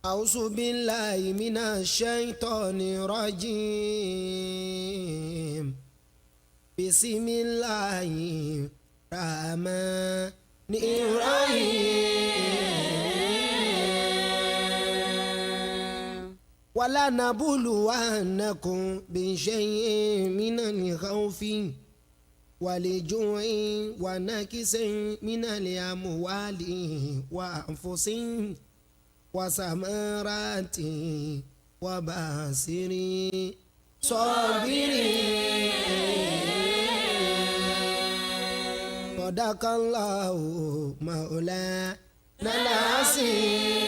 أعوذ بالله من الشيطان الرجيم بسم الله الرحمن الرحيم ولنبلونكم بشيء من الخوف والجوع ونقص من الأموال والأنفس وثمرات وبشر الصابرين صدق الله مولانا العظيم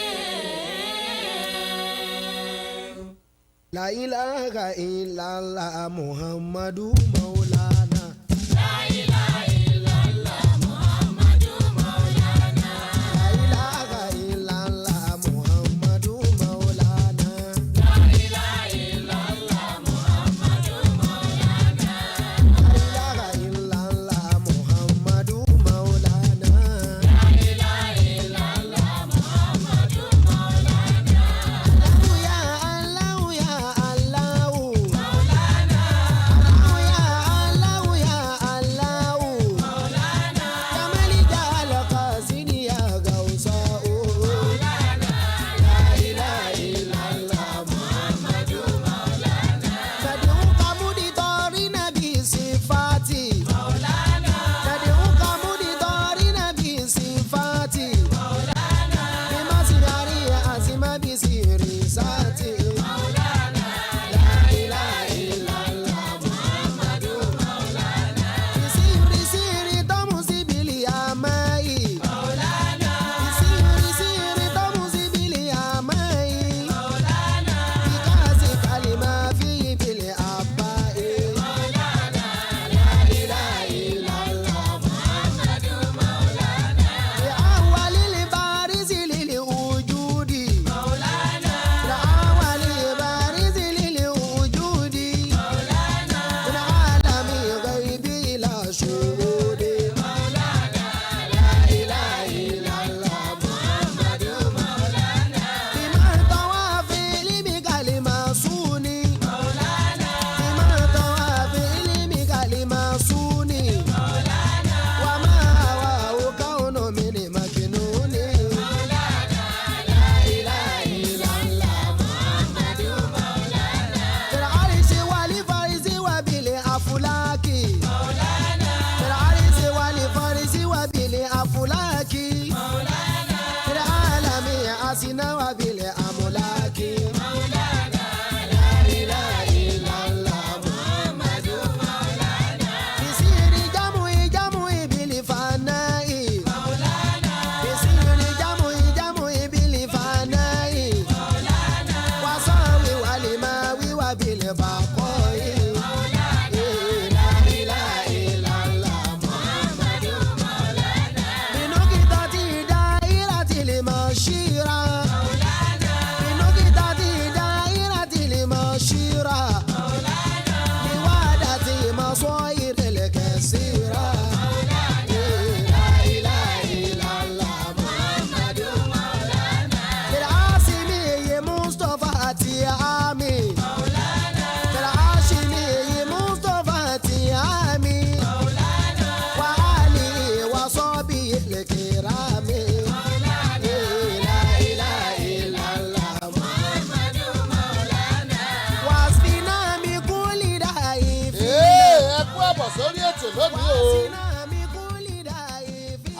لا إله إلا الله محمد مولانا La ilaha illallah Muhammadu Maulana. لا إله إلا الله محمد مولانا La ilaha illallah Muhammadu Maulana. لا إله إلا الله محمد مولانا La ilaha illallah Muhammadu Maulana. الله يا الله يا الله Maulana, الله يا الله يا الله Maulana, يا ملك القاسم يا غوثاء Maulana. لا إله إلا الله Muhammadu Maulana. ندعوك مدطرين بصفاتي Maulana, ندعوك مدطرين بصفاتي Maulana, بمسيري عزم بسير ذاتي Maulana. لا إله إلا الله Muhammadu Maulana. بسير سير تمسي باليماء Maulana, بسير سير تمسي باليماء Maulana, بكاس كلمة فيه بالآباء Maulana. لا إله إلا الله Muhammadu Maulana. لأول البارز للوجود Maulana, لأول البارز للوجود Maulana, من عالم غيب إلى شهود Maulana. لا إله إلا الله Muhammadu Maulana. بما طوى في علمك المصون Maulana, بما طوى في علمك المصون Maulana, وما هواه كون من مكنون Maulana. لا إله إلا الله Muhammadu Maulana. في العرش والفرس وبالأفلاك Maulana, في العرش والفرس وبالأفلاك Maulana, في العالم أسنا وبالأملاك Maulana. لا إله إلا الله Muhammadu Maulana. بسير جمع جمع بالفناء Maulana, بسير جمع جمع بالفناء Maulana, وصاوي والماوي وبالبقاء Maulana. لا إله إلا الله Muhammadu Maulana. بنقطة دائرة المشيرة Maulana, بنقطة دائرة المشيرة Maulana, لوادة مصائر الكثيرة Maulana. لا إله إلا الله Muhammadu Maulana. العاصمي مصطفى تيامي Maulana, العاصمي مصطفى تيامي Maulana, وعلي وصحبه الكرام Maulana. لا إله إلا الله Muhammadu Maulana. واسقنا من كل داء Ee, ẹ kú àbọ̀ sórí ètò lónìí o. واسقنا من كل داء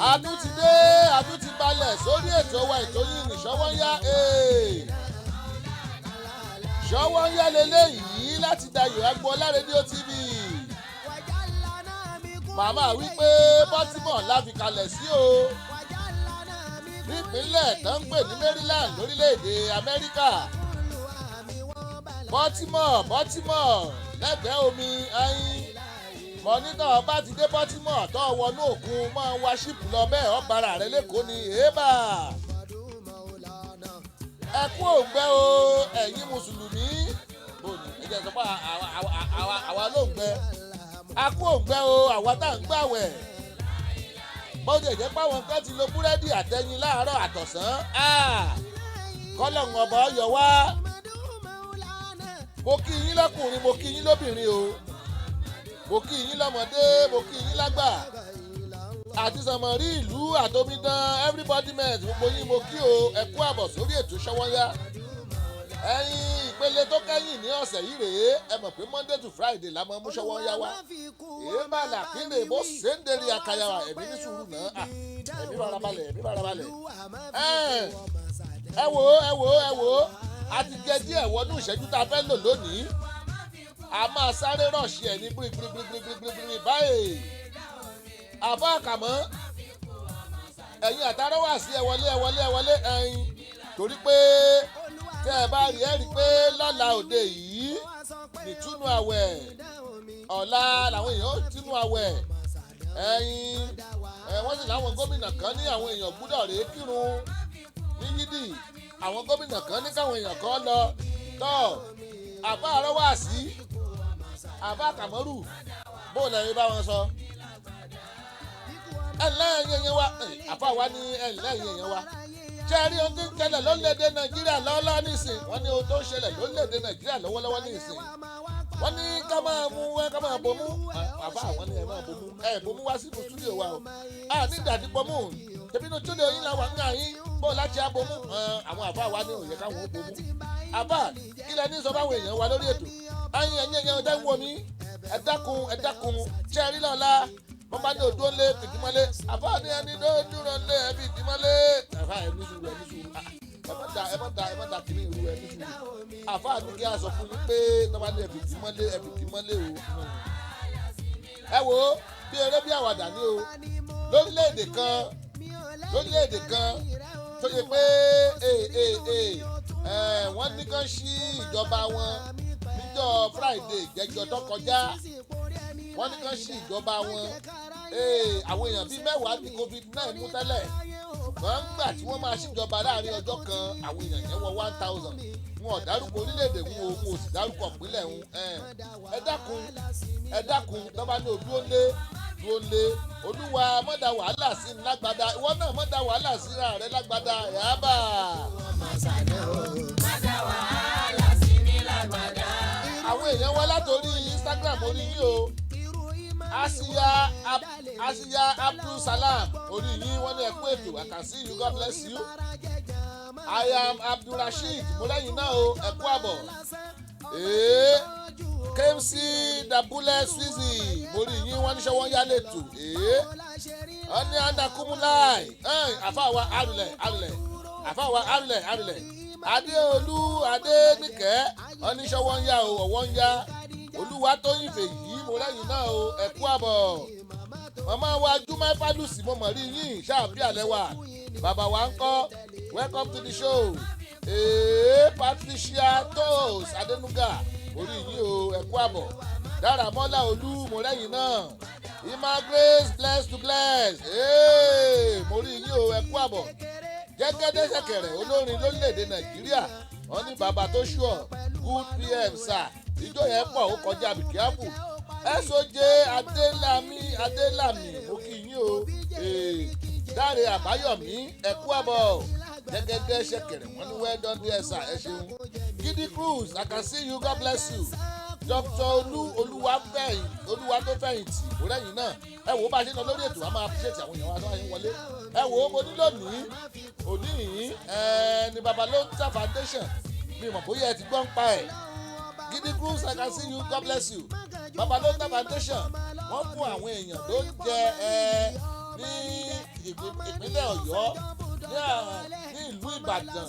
A tún ti dé, a tún ti balẹ̀ sórí ètò wa ètò yìí ní Ṣọ́wọ́nyá. Ee. Ṣọ́wọ́nyá leléyìí láti Dayọ̀ Agboola rédíò TV. Màmá wípé Baltimore la fi kalẹ̀ sí o. Nípínlẹ̀ tó ń pè ní Maryland lórílẹ̀‐èdè Amẹ́ríkà. Baltimore, Baltimore lẹ́gbẹ̀ẹ́ omi ayin mọ̀nítọ̀ bá ti dé Baltimore tó wọnú òkun máa wá ṣíìpù lọ bẹ́ẹ̀ ọ̀bàrà rẹ lẹ́kọ̀ọ́ ni èébà ẹ kú òǹgbẹ o ẹ̀yin mùsùlùmí bòní ẹ jẹ́ sọ pé àwa ló ń gbẹ a kú òǹgbẹ o àwa tá à ń gbàwẹ̀ bó ti jẹ́ pé àwọn kan ti lo búrẹ́dì àtẹyin láàárọ̀ àtọ̀sán. Kọ́lọ́hún ọba ọyọ̀ wá. Mo kí yín lọ́kùnrin, mo kí yín lóbìnrin o, mo kí yín lọ́mọdé, mo kí yín lágbà, àti sànmọ́rí ìlú àtòmídán, everybody met, gbogbo yín mo kí o. Ẹ kú àbọ̀ sórí ètò Ṣọ́wọ́nyá. Ẹ̀yin, ìpele tó kẹ́yìn ní ọ̀sẹ̀ yìí rèé. Ẹ mọ̀ pé Monday to Friday la máa mú Ṣọ́wọ́nyá wá. Èébà làkínlè bó ṣèǹdèrè àkàyàwá. Ẹ̀mí ní sùúrù náà, ẹ̀mí farabalẹ̀, ẹ̀mí farabalẹ̀. Ẹ wò ó, ẹ wò ó, ẹ wò ó, a ti jẹ díẹ̀ wọnú ìṣẹ́jú tá a fẹ́ lò lónìí. A máa sáré rush ẹ̀ ní gbirigbirigbirigbirigbiri báyìí. Àbá àkàmọ́, ẹ̀yin àtàrà wà sí, ẹ wọlé, ẹ wọlé, ẹ wọlé. Ẹ̀yin, torí pé tẹ́ ẹ bá rí, ẹ rí pé lọ́la òde yìí nìtúnu àwẹ̀, ọ̀la làwọn èèyàn ó túnú àwẹ̀. Ẹ̀yin ẹ, wọ́n sì láwọn gómìnà kan ní àwọn èèyàn gbúdọ̀ rèé kírun ní yídì, àwọn gómìnà kan ní káwọn èèyàn kan lọ tọ́. Àbá àárọ̀ wà sí, àbá àkàmọ́rù, bó lẹ́yìn bá wọn sọ. Ẹ ǹlẹ́ ẹ̀yin èèyàn wa, àfa wa ní ẹ ǹlẹ́ ẹ̀yin èèyàn wa, ṣé ẹ rí ohun tí ń ṣẹlẹ̀ lórílẹ̀‐èdè Nàìjíríà lọ́wọ́lọ́wọ́ nísìn? Wọ́n ní ohun tó ń ṣẹlẹ̀ lórílẹ̀‐èdè Nàìjíríà lọ́wọ́lọ́wọ́ nísìn, wọ́n ní ká máa mú ẹ, ká máa bomú. Àfa, àwọn ní ẹ máa bomú, ẹ bomú wá sínú studio wa o. A ní ìdàdí bomú tẹ̀bí inú studio yín la wà ń yàn yín bó láti á bomú. Àwọn àfa wa ní òye káwọn ó bomú. Àfa, kí lẹ ní sọ báwọn èèyàn wa lórí ètò? Ẹ̀yin ẹ̀yin èèyàn ọ̀dẹ́ ń wò mí, ẹ dákun, ẹ dákun. Ṣé ẹ rí lọ́la, wọ́n bá ní odó ńlé fìdímọ́lé. Àfa ní ẹni tó dúró ńlé ẹ fìdímọ́lé. Àfa, ẹ ní sùúrù, ẹ ní sùúrù. Ẹ má da, ẹ má da, ẹ má da kìíní ìrú. Ẹ ní sùúrù. Àfa ní kí a sọ fún yín pé tọ́ba ní ẹ fìdímọ́lé, ẹ fìdímọ́lé o. Ẹ wo, bí eré bí àwàdà ní o. Lórílẹ̀‐èdè kan, lórílẹ̀‐èdè kan tó yẹ pé ee ee ee ẹ, wọ́n ní kán sí ìjọba wọn níjọ́ Friday jẹjọ tó kọjá, wọ́n ní kán sí ìjọba wọn. Àwọn èèyàn bíi 10 ní COVID-9 mú tẹ́lẹ̀, ṣùgbọ́n nígbà tí wọ́n máa ṣíjọba, láàrin ọjọ́ kan, àwọn èèyàn yẹn wọ 1,000. Wọn ò dárúkọ orílẹ̀-èdè wọn o, wọn ò sì dárúkọ ìpínlẹ̀ wọn. Ẹ dákun, ẹ dákun, tọ́ba ní òdúró lé, dúró lé. Olúwa mọ́dà wàhálà sí ní lágbádá, ìwọ náà mọ́dà wàhálà síra rẹ lágbádá yàbá. Mọ́dà wàhálà sí ní lágbádá. Àwọn èèyàn wá látòrí Instagram, orí yín o. Asiya Asiya Abdulsalam, orí yín, wọ́n ní ẹ kú ètò. I can see you, God bless you. I am Abdulrasheed mọ́lẹ́yìn náà o, ẹ kú àbọ̀. Ee, KMC Dabule Swizy, mo rí yín, wọ́n ní sọ́wọ́n yá lẹ́tò. Ee, wọ́n ní anakumulai àfàwà arulẹ̀ arulẹ̀, àfàwà arulẹ̀ arulẹ̀. Adéolú Adéníkẹ́, wọ́n ní sọ́wọ́n yá o, ọ̀wọ́ ń yá. Olúwa Tóyìn Fèyí, mo lẹ́yìn náà o, ẹ kú àbọ̀. Màmá wa Júmọ́ Fálùsì, mo mọ̀ rí yín, ṣáàbí àlẹ́ wa, bàbá wa ń kọ́. Welcome to the show. Ee, Patricia Tos Adenuga, orí yín o, ẹ kú àbọ̀. Dáramọ́lá Olú, mo lẹ́yìn náà. Emma Grace Bless to Bless, ee, mo rí yín o, ẹ kú àbọ̀. Jẹ́gẹ́dẹ́ Ṣẹ̀kẹ̀rẹ̀, olórin lórílẹ̀‐èdè Nàìjíríà, wọ́n ní bàbá tó ṣùọ̀, good pm sir, ìjọ yẹn pọ̀, ó kọjá bìkíáfù. Soj Adélàmí Adélàmí, mo kí yín o. Ee, Dáre Àbáyọ̀mí, ẹ kú àbọ̀. Jẹ́gẹ́dẹ́ Ṣẹ̀kẹ̀rẹ̀, wọ́n ní well done there sir, ẹ ṣeun. Gidi Cruz, I can see you, God bless you. Dr Olú Olúwafẹ́yìn, Olúwa tó fẹ̀yìntì, mo lẹ́yìn náà. Ẹ wò ó, bá a ṣe ń lọ lórí ètò, a máa appreciate àwọn èèyàn wa tó wáyé wọlé. Ẹ wò ó, mo ní lónìí òní yìí ẹ ní Babalonta Foundation, mi mọ̀ bóyá ẹ ti gbọ́ ń pa ẹ̀. Gidi Cruz, I can see you, God bless you. Babalonta Foundation, wọ́n fún àwọn èèyàn ló ń jẹ ẹ ní ìpínlẹ̀ Ọ̀yọ́, ní ìlú Ìbàdàn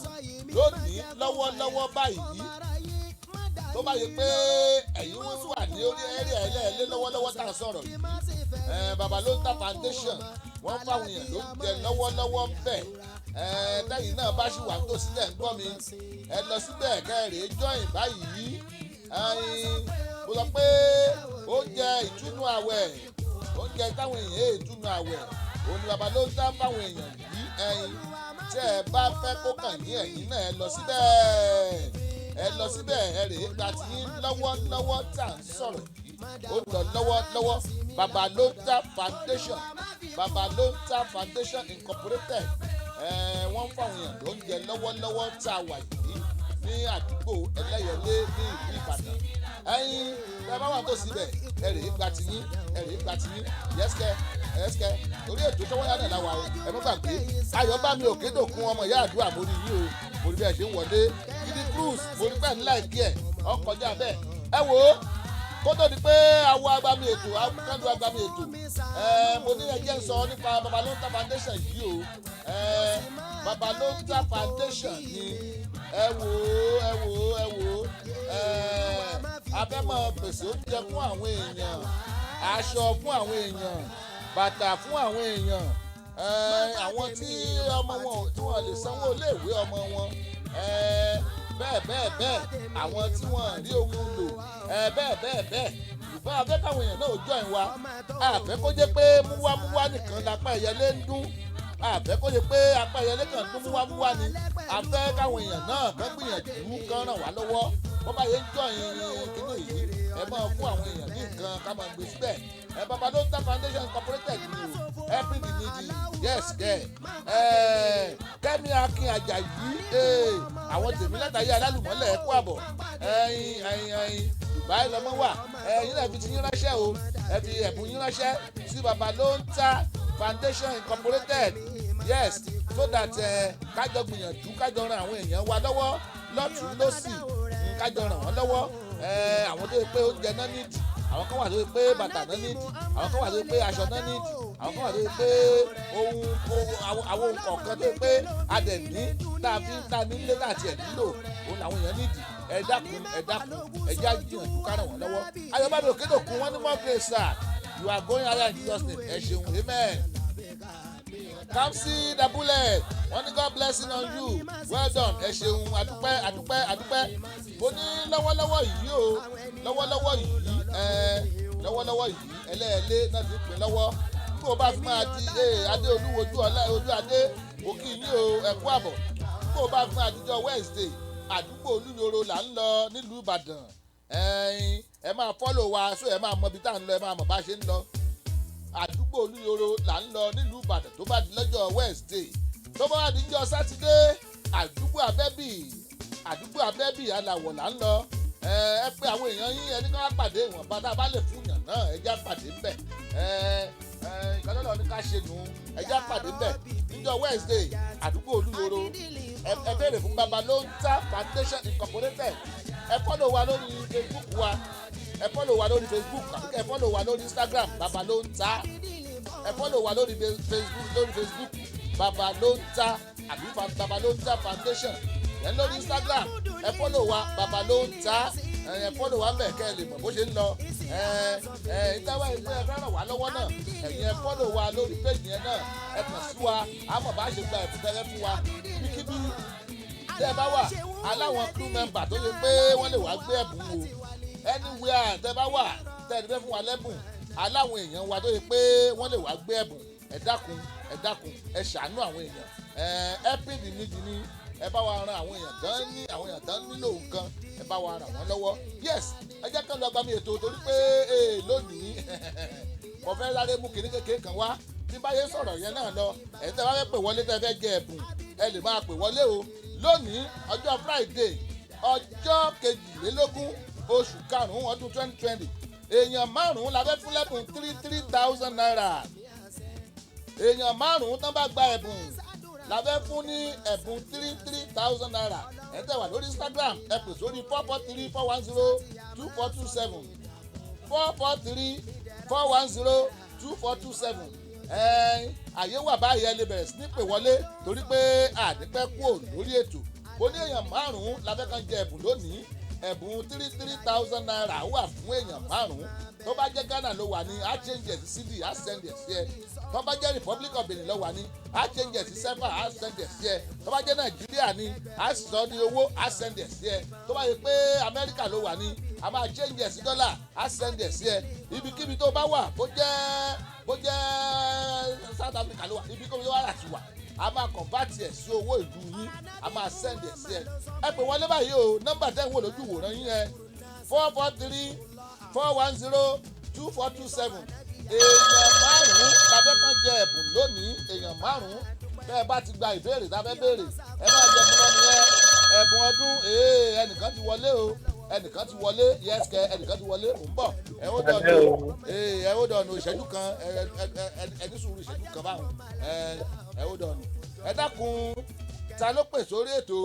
lónìí lọ́wọ́lọ́wọ́ báyìí. Tó bá yẹ pé ẹ̀yin wọ́n wà ní orí ẹ̀rí ẹlẹ́ẹ̀lẹ́ lọ́wọ́lọ́wọ́ tá a sọ̀rọ̀ yìí, Babalonta Foundation, wọ́n fáwọn èèyàn ló ń jẹ lọ́wọ́lọ́wọ́ ń bẹ̀. Tẹ́yìn náà bá ṣì wà tó sílẹ̀ ń gbọ́ mi, ẹ lọ síbẹ̀ kẹ́rẹ̀ join báyìí. Mo sọ pé oúnjẹ ìtúnu àwẹ̀, oúnjẹ táwọn èèyàn ìtúnu àwẹ̀, òun ni Babalonta fáwọn èèyàn yìí. Ẹ̀yin tẹ́ ẹ bá fẹ́ kó kàn yín, ẹ̀yin náà ẹ lọ síbẹ̀, ẹ lọ síbẹ̀, ẹ rèé gba ti yín lọ́wọ́lọ́wọ́ tá à ń sọ̀rọ̀ yìí. Ó lọ lọ́wọ́lọ́wọ́. Babalonta Foundation, Babalonta Foundation Incorporated. Wọ́n ń fáwọn èèyàn lóúnjẹ lọ́wọ́lọ́wọ́ tá a wà yìí ní àdúgbò Ẹlẹ́yẹlé ní ìlú Ìbàdàn. Ẹ̀yin ẹ bá wà tó síbẹ̀, ẹ rèé gba tiyín, ẹ rèé gba tiyín. Yẹ́sìkẹ́ yẹ́sìkẹ́, torí ètò Ṣọ́wọ́nyá náà la wà o. Ẹ má gbàgbé Ayọ̀bámi Òkèdòkun, ọmọ ìyá àdúrà, mo rí yín o, mo rí bẹ́ẹ̀ ṣe ń wọlé. Gidi Cruz, mo rí bẹ́ẹ̀ ńlá ìkí ẹ̀ ọkọjá bẹ́ẹ̀. Ẹ wò ó, kó tó di pé awo agbami ètò akándu agbami ètò, mo ní ẹjẹ ń sọ nípa Babalonta Foundation yìí o. Babalonta Foundation ni. Ẹ wò ó, ẹ wò ó, ẹ wò ó. Abẹ́mọ̀ pèsè oúnjẹ fún àwọn èèyàn, aṣọ fún àwọn èèyàn, bàtà fún àwọn èèyàn, àwọn tí ọmọ wọn tí wọ́n lè sanwó iléèwé ọmọ wọn, bẹ́ẹ̀ bẹ́ẹ̀ bẹ́ẹ̀, àwọn tí wọ́n rí ohun lò, bẹ́ẹ̀ bẹ́ẹ̀ bẹ́ẹ̀. Ṣùgbọ́n a fẹ́ káwọn èèyàn náà join wa. A fẹ́ kó jẹ́ pé múwámúwá nìkan lápá ẹyẹlé ń dún. A fẹ́ kó jẹ́ pé apá ẹyẹlé kan dún múwámúwá ni. A fẹ́ káwọn èèyàn náà kán gbìyànjú, kán ràn wá lọ́wọ́. Bó bá yẹ ń join kíní yìí, ẹ máa fún àwọn èèyàn ní nǹkan ká máa gbé síbẹ̀. Babalonta Foundation Incorporated ni o, helping the needy. Yes kẹ ẹ. Kẹ́mi Akin Ajayi, àwọn tèmi látàyè alálùmọ́lẹ̀, ẹ kú àbọ̀. Ẹyin ẹyin ẹyin, Dubai lọmọ wà. Ẹyin náà fi ti yín ránṣẹ́ o. Ẹ fi ẹ̀bùn yín ránṣẹ́ sí Babalonta Foundation Incorporated, yes, so that kájọ gbìyànjú, kájọ ran àwọn èèyàn wa lọ́wọ́ lọ́tún lọ́sì, kájọ ràn wọ́n lọ́wọ́. Àwọn tó yẹ pé oúnjẹ náà nídìí, àwọn kan wà tó yẹ pé bàtà náà nídìí, àwọn kan wà tó yẹ pé aṣọ náà nídìí, àwọn kan wà tó yẹ pé ohun àwọn ohun kọ̀ọ̀kan tó yẹ pé adẹ̀ní tá a fi ń ta nílé tá a tiẹ̀ nílò, òun làwọn èèyàn nídìí. Ẹ dákun, ẹ dákun, ẹ jẹ́ àgbìyànjú ká ràn wọ́n lọ́wọ́. Ayọ̀bámi Òkèdòkun, wọ́n ní more grace, sir, you are going higher in Jesus' name. Ẹ ṣeun, amen. Kamsi Dabule, wọ́n ní God blessing on you, well done. Ẹ ṣeun, adúpẹ́, adúpẹ́, adúpẹ́. Mo ní lọ́wọ́lọ́wọ́ yìí o, lọ́wọ́lọ́wọ́ yìí, ẹ lọ́wọ́lọ́wọ́ yìí, Ẹlẹ́ẹ̀lẹ́ náà ti pín lọ́wọ́. Kó o bá fi máa di adé olúwojú ọlá ojú adé òkì yín o, ẹ kú àbọ̀. Kó o bá fi máa dijọ́ Wednesday, àdúgbò Olúyoro là ń lọ nílùú Ìbàdàn. Ẹ̀yin ẹ máa follow wa, so ẹ máa mọ ibi tá à ń lọ, ẹ máa mọ̀ bá ṣe ń lọ. Àdúgbò Olúyoro là ń lọ nílùú Ìbàdàn tó bá di lọ́jọ́ Wednesday. Tó bá di jọ́ Sátidé, àdúgbò Abẹ́bì, àdúgbò Abẹ́bì Aláwọ̀ là ń lọ. Ẹ pé àwọn èèyàn yín, ẹni ká pàdé. Ìwọ̀nba tá a bá lè fún yàn náà, ẹ já pàdé ńbẹ̀. Ẹ ẹ ìkànnì ní ká ṣe nù, ẹ já pàdé ńbẹ̀ níjọ́ Wednesday, àdúgbò Olúyoro. Ẹ béèrè fún Babalonta Foundation Incorporated. Ẹ follow wa lórí Facebook wa, ẹ follow wa lórí Facebook, àbí ẹ follow wa lórí Instagram, Babalonta. Ẹ follow wa lórí Facebook, lórí Facebook Babalonta àbí Babalonta Foundation. Ẹ lórí Instagram, ẹ follow wa, Babalonta. Ẹ follow wa mbẹ kẹ́ ẹ lè mọ̀ bó ṣe ń lọ. Ẹ ìtawọ́ ẹgbẹ́ ẹ fẹ́ ràn wá lọ́wọ́ náà, ẹ̀yin ẹ follow wa lórí page yẹn náà, ẹ kàn sí wa, àmọ̀ bá ṣe gba ẹ̀bùn tẹ́lẹ̀ fún wa. Ibikíbi tẹ́ ẹ bá wà, aláwọn crew member tó yẹ pé wọ́n lè wá gbé ẹ̀bùn o. Anywhere tẹ́ bá wà, tẹ́ ẹ fẹ́ fún wa lẹ́bùn, aláwọn èèyàn wa tó yẹ pé wọ́n lè wá gbé ẹ̀bùn. Ẹ dákun, ẹ dákun, ẹ ṣàánú àwọn èèyàn. Ẹ helping the needy ni. Ẹ bá wa ran àwọn èèyàn tán ní, àwọn èèyàn tán nílò nǹkan, ẹ bá wa ràn wọ́n lọ́wọ́. Yes, ẹ jẹ́ kán lọ agbami ètò, torí pé lónìí mo fẹ́ sáré mú kinní kékeré kan wá. Tí báyé sọ̀rọ̀ yẹn náà lọ, ẹ̀yin tẹ́ bá fẹ́ pè wọlé, tẹ́ fẹ́ jẹ ẹ̀bùn, ẹ lè máa pè wọlé o. Lónìí, ọjọ́ Friday, ọjọ́ 22 oṣù karùn-ún ọdún 2020, èèyàn márùn-ún la fẹ́ fún lẹ́bùn 3,000 naira. Èèyàn márùn-ún tán bá gba ẹ̀bùn la fẹ́ fún ní ẹ̀bùn 3,000 naira. Ẹ tẹ́ wà lórí Instagram, ẹ pè sórí 443-410-2427, 443-410-2427. Àyè wà báyìí, ẹ lè bẹ̀rẹ̀ sí ní pè wọlé, torí pé àdìpẹ́ kúò lórí ètò. Ó ní èèyàn márùn-ún la fẹ́ kàn jẹ ẹ̀bùn lónìí. Ẹ̀bùn 3,000 naira wà fún èèyàn márùn-ún. Tó bá jẹ́ Ghana ló wà ní, á change ẹ̀ sí cedi, á send ẹ̀ sí ẹ. Tó bá jẹ́ Republic of Benin ló wà ní, á change ẹ̀ sí CFA, á send ẹ̀ sí ẹ. Tó bá jẹ́ Nàìjíríà ní, á sọ ní owó, á send ẹ̀ sí ẹ. Tó bá yẹ pé Amẹ́ríkà ló wà ní, a máa change ẹ̀ sí dọ́là, á send ẹ̀ sí ẹ. Ibikíbi tó bá wà, bó jẹ́ South Africa ló wà, ibikíbi tó wà láti wà, a máa convert ẹ̀ sí owó ìlú yín, a máa send ẹ̀ sí ẹ. Ẹ pè wọlé báyìí o. Nọ́mbà tẹ́ ń wò lójú ìwòran yín yẹn, 443-410-2427. Èèyàn márùn-ún la fẹ́ kàn jẹ ẹ̀bùn lónìí, èèyàn márùn-ún. Bẹ́ ẹ bá ti gba ìbéèrè tá a fẹ́ béèrè, ẹ máa jẹ fún lọ́nìí yẹn. Ẹ̀bùn ọdún, ee, ẹnìkan ti wọlé o, ẹnìkan ti wọlé. Yes kẹ, ẹnìkan ti wọlé. Mò ń bọ̀, ẹ ó dọ̀nù, ee, ẹ ó dọ̀nù ìṣẹ́jú kan. Ẹ ẹ ẹ ẹ ní sùúrù ìṣẹ́jú kan báwọn. Ẹ ó dọ̀nù. Ẹ dákun, ta ló pè sórí ètò?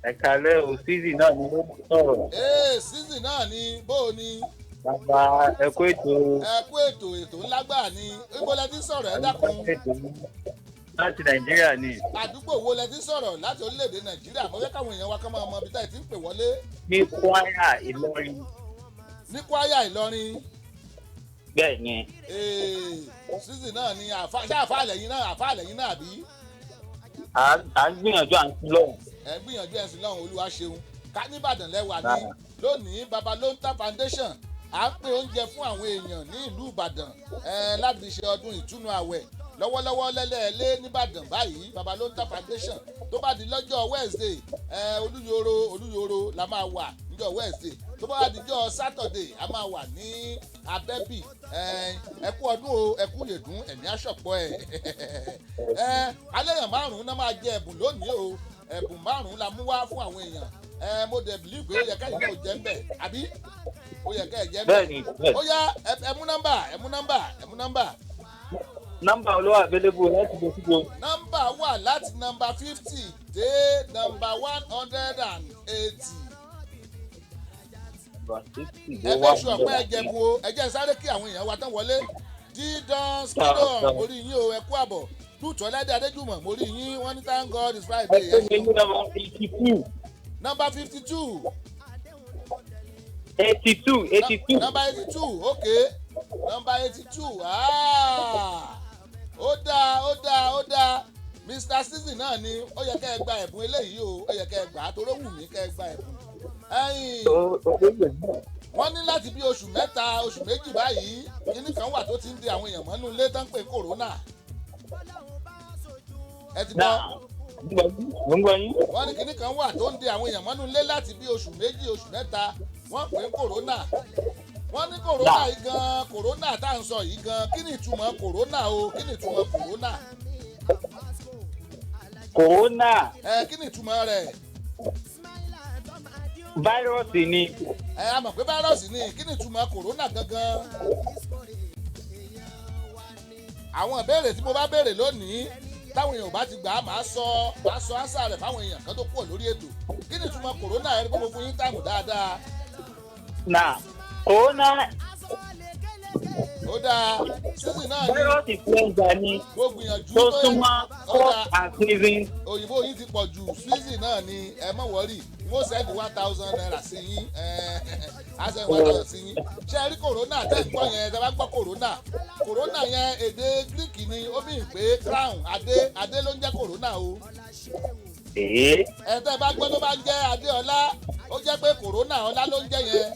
Ẹ kálẹ́ o, Season náà ni ló ń sọ̀rọ̀. Ee, Season náà ni, bó o ni? Bàbá, ẹ kú ètò. Ẹ kú ètò, ètò ńlá gbà ni. Ibo lẹ ti ń sọ̀rọ̀, ẹ dákun? Láti Nàìjíríà ni. Àdúgbò wo lẹ ti ń sọ̀rọ̀ láti orílẹ̀-èdè Nàìjíríà? Mo fẹ́ káwọn èèyàn wa kán máa mọ ibi tá ẹ ti ń pè wọlé. Ní Kwara, Ìlọrin. Ní Kwara, Ìlọrin? Bẹ́ẹ̀ ni. Ee, Season náà ni, àfa ṣé àfa lẹ́yìn náà, àfa lẹ́yìn náà àbí? À ń gbìyànjú, à ń sin lọ́hùn. Ẹ ń gbìyànjú, ẹ̀ sí lọ́hùn, Olúwa ṣeun. Ká nìbàdàn lẹ́wà ní lónìí. Babalóńtà Foundation, à ń pín oúnjẹ fún àwọn èèyàn ní ìlú Ìbàdàn ẹ láti ṣe ọdún ìtúnu àwẹ̀ lọ́wọ́lọ́wọ́ lẹ́lẹ́ẹ̀lẹ́ nìbàdàn báyìí. Babalóńtà Foundation, tó bá di lọ́jọ́ Wednesday ẹ, Olúyòrò, Olúyòrò la máa wà níjọ́ Wednesday. Tó bá di jọ́ Saturday, a máa wà ní Abẹ́bì. Ẹ kú ọdún o, ẹ kú yèdún, ẹ̀mí àṣọpọ̀ ẹ̀. Ẹ aléyàn márùn-ún náà máa jẹ ẹ̀bùn lónìí o. Ẹ̀bùn márùn-ún la mú wá fún àwọn èèyàn. Ẹ mo dẹ̀ believe pé ó yẹ kẹ́yìn náà jẹ́ ń bẹ̀, àbí ó yẹ kẹ́ ẹ jẹ́ ń bẹ̀? Bẹ́ẹ̀ ni, bẹ́ẹ̀. Ó yá, ẹ mú nọ́mbà, ẹ mú nọ́mbà, ẹ mú nọ́mbà. Nọ́mbà olówó available láti bọ̀ síbo? Nọ́mbà wà láti nọ́mbà 50 dé nọ́mbà 180. Ẹ fẹ́ sọ pé ẹ jẹ̀bù o. Ẹ jẹ́ n sáré kí àwọn èèyàn wa tán wọlé. Dídán skidon, mo rí yín o, ẹ kú àbọ̀. Lùtọ́ lẹ́dẹ̀ Adéjùmọ̀, mo rí yín. Wọ́n ní thank God it's Friday. Ẹ pé mi ní nọ́mbà 82. Nọ́mbà 52? 82, 82. Nọ́mbà 82, ok, nọ́mbà 82. Ó dáa, ó dáa, ó dáa. Mr Season náà ni, ó yẹ kẹ́ ẹ gba ẹ̀bùn eléyìí o. Ó yẹ kẹ́ ẹ gbà á, torí ó wù mí kẹ́ ẹ gba ẹ̀bùn. Ẹ̀yìn wọ́n ní láti bí oṣù 3, oṣù 2 báyìí, kíní kan wà tó ti ń di àwọn èèyàn mọ́nú ilé tán pé corona. Ẹ ti gbọ́? Mo ń gbọ́ yín. Wọ́n ní kíní kan wà tó ń di àwọn èèyàn mọ́nú ilé láti bí oṣù 2, oṣù 3, wọ́n pè é corona. Wọ́n ní corona yìí gan, corona tá à ń sọ yìí gan, kí ni ìtumọ̀ corona o? Kí ni ìtumọ̀ corona? Corona. Ẹ, kí ni ìtumọ̀ rẹ̀? Fáírọ́ọ̀sì ni. Ẹ a mọ̀ pé fáírọ́ọ̀sì ni. Kí ni ìtumọ̀ corona gangan? Àwọn ìbéèrè tí mo bá béèrè lónìí, táwọn èèyàn ò bá ti gbà á, màá sọ answer rẹ̀ fáwọn èèyàn kan tó kúrò lórí ètò. Kí ni ìtumọ̀ corona? Ẹ rí pé mo fún yín time dáadáa. Na corona. Ó dáa, sísì náà ni. Virus influenza ni. Mo gbìyànjú. Tó súnmọ́ Ó cough dáa. and sneezing. Òyìnbó yín ti pọ̀ jù. Sísì náà ni, ẹ má worry, n ó send ₦1,000 sí yín. Ẹ á send 1,000 sí yín. Ṣé ẹ rí corona tẹ́ ń gbọ́ yẹn? Tẹ́ bá gbọ́ corona, corona yẹn, èdè Greek ni. Ó mì pé crown, adé, adé ló ń jẹ́ corona o. Èé. Ẹ tẹ́ bá gbọ́ tó bá ń jẹ́ Adéọlá, ó jẹ́ pé corona ọlá ló ń jẹ́ yẹn.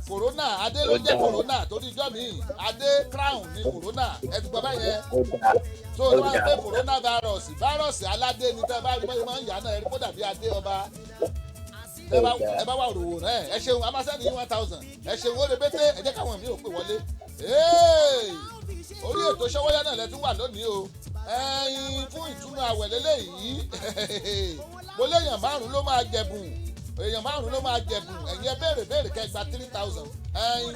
Corona, adé ló ń jẹ́ corona, torí ijọ́ mi, adé, crown ni corona. Ẹ ti gbọ́ báyẹn? Ó dáa. Tó o bá ń pè corona virus, virus aládé ni. Tẹ́ bá rí bọ́yìí máa ń yà náà, ẹ rí kó dàbí adé ọba. Tẹ́ bá ẹ bá wà òròwò rẹ̀. Ẹ ṣeun, a máa send yín 1,000. Ẹ ṣeun, ó lè bété. Ẹ jẹ́ káwọn míì ò pè wọlé. Hey! Orí ètò Ṣọwọ́yá náà lẹ tún wà lónìí o. Ẹyin fún ìtúnu àwẹ̀ lélẹ́yìí, mo léèyàn márùn-ún ló máa jẹ̀bùn, èèyàn márùn-ún ló máa jẹ̀bùn. Ẹ̀yin ẹ béèrè béèrè kẹ́ gba 3,000. Ẹyin